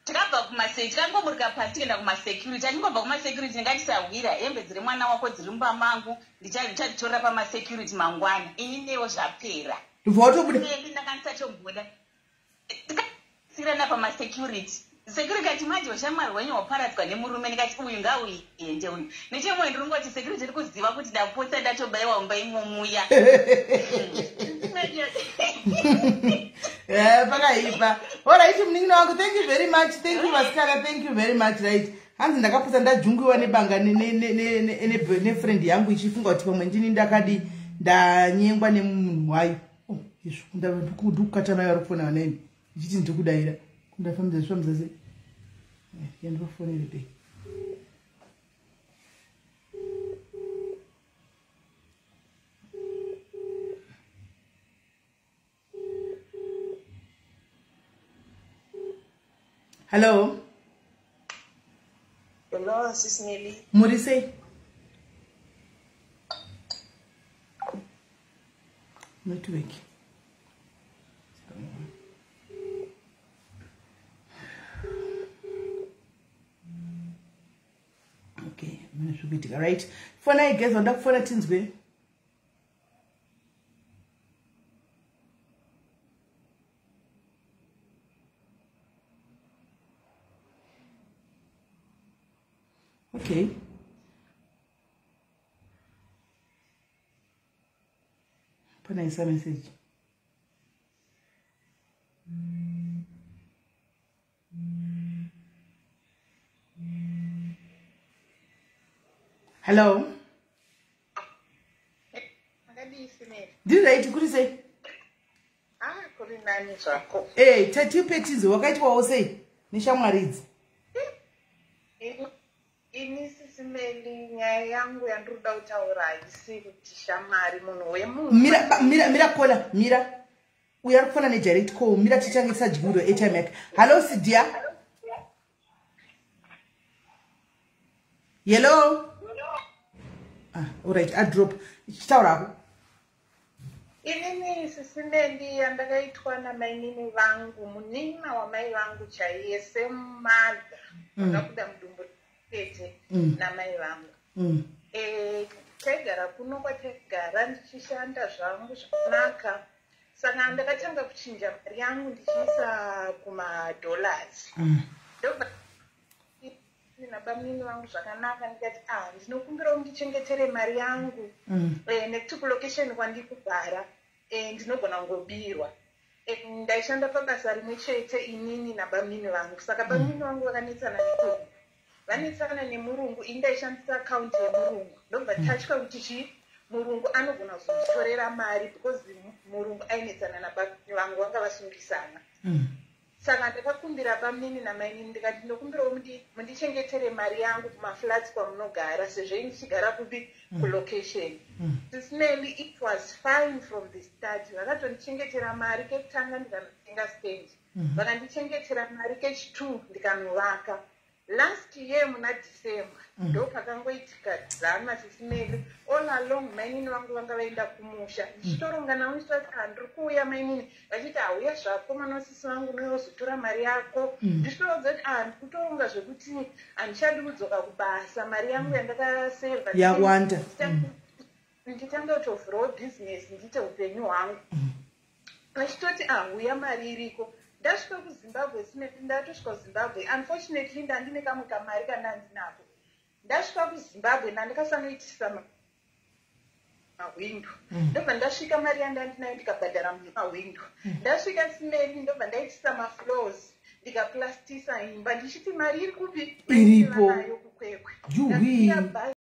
Takabva tikangomuruka pasi, tikaenda kumasecurity. Achingobva kumasecurity, ndingatisahwira, hembe dziri mwana wako dziri mumba mangu, ndichadzitorera pamasecurity mangwana. Ini newo zvapera. Ndobva watobuda? Ndanga ndisachomboda. Tikasirana pamasecurity. Security kati, "Manje ushamwari hwenyu hwaparadzwa nemurume." Ndikati, "Uyu ngauende uyu." Nechemwoyo ndiri ngoti security iri kuziva kuti ndapotsa ndatobayiwa mumba imomuya. Pakaipa. Alright, munin'ina wangu, thank you very much. Thank you, vasikana, thank you very much. Right, hanzi ndakapotsa ndajungiwa nebanga nefriend yangu, ichifunga kuti pamwe ndini ndakadi ndanyengwa nemunhu wayo. Oh, izvo ndikukata. Mai vari kufona vanaini ichiti ndikudayira, kundafambidza zvifambisa sei? Yandivafonere bei. Hello? Hello, Sis Nelly. Muri sei? Network. Okay, mune zviri kuitika. Right, fona igeza, nda kufona tinzwe. Okay, panaisa message. Hello? Makadii, Sineli? Ndiri right, kuri sei? Ah, kuri nani zvako. E, tatipe tinzwe, wakaitwawo sei neshamwari idzi? Ini, Sisimeli, nyaya yangu yandiri kuda kutaura haisi kuti shamwari, munhu wemunhu. Mira, mira, mira, caller, mira. Uyo ari kufona nedirect call, mira, tichange tisadyirwe airtime yake. Hallo, Sidia. Hello? Ah, alright, adrop. Chitaurako. Inini, Sisimeli, yandakaitwa namainini vangu, munin'ina wamai vangu chaiye, semother, vakabuda mudumbu tete namai vangu. Taigara kuno kwataigara, ndichishanda zvangu zvakanaka. Saka ndakatanga kuchinja mari yangu ndichiisa kumadollars. Ndobva nabamunini vangu zvakanaka, ndikati, "Ah, ndinokumbirawo mundichengetere mari yangu, nekuti kulocation kwandiri kugara, ndinogona kungobirwa." Ndaishanda pabasa rimwe chete inini nabamunini vangu. Saka bamunini vangu vakanetsana nemurungu, vanetsana nemurungu, ini ndaishandisa akaunti yemurungu. Ndobva tatya kuti chii, murungu anogona kuzonditorera mari, because murungu ainetsana nabamunini vangu, vanga vasungisana. Saka ndakakumbira bamunini namainini, ndikati, "Ndinokumbirawo mundichengetere mari yangu kumaflats kwamunogara, sezvo ini ndichigara kupi, kulocation." Sisimeli, it was fine from the start. Vakatondichengetera mari kekutanga, ndikanotenga stand. Vakandichengetera mari kechi2, ndikanovaka. Last year muna December ndo pakangoitika drama, Sisimeli. All along mainini vangu vanga vaenda kumusha, ndichitoronga navo, ndichitoti, "Ah, ndiri kuuya mainini." Vachiti, "Hauya zvako, mwana wasisi vangu, unoyozotora mari yako." Ndichitorodza kuti, "Ah, ndikutoronga zvekuti handichadi kudzoka kubasa, mari yangu yandakasevha Yawanda. Nditanga kutovhurawo bhizinesi, ndiite upenyu hwangu." Vachitoti, "Ah, uya, mari iriko." Ndasvika kuZimbabwe, ndatosvika kuZimbabwe, unfortunately ndandine kamwe kamari kandandinako. Ndasvika kuZimbabwe, ndandikasanoitisa mahwindo. Ndobva ndasvika, mari yandandinayo ndikabhadhara mahwindo. Ndasvika simeli, ndobva ndaitisa mafloors. Ndikaplastisa imba ndichiti mari iri kupi? Iripo. Nayo kuKwekwe. Yuhwi. Ndasiya bhazi.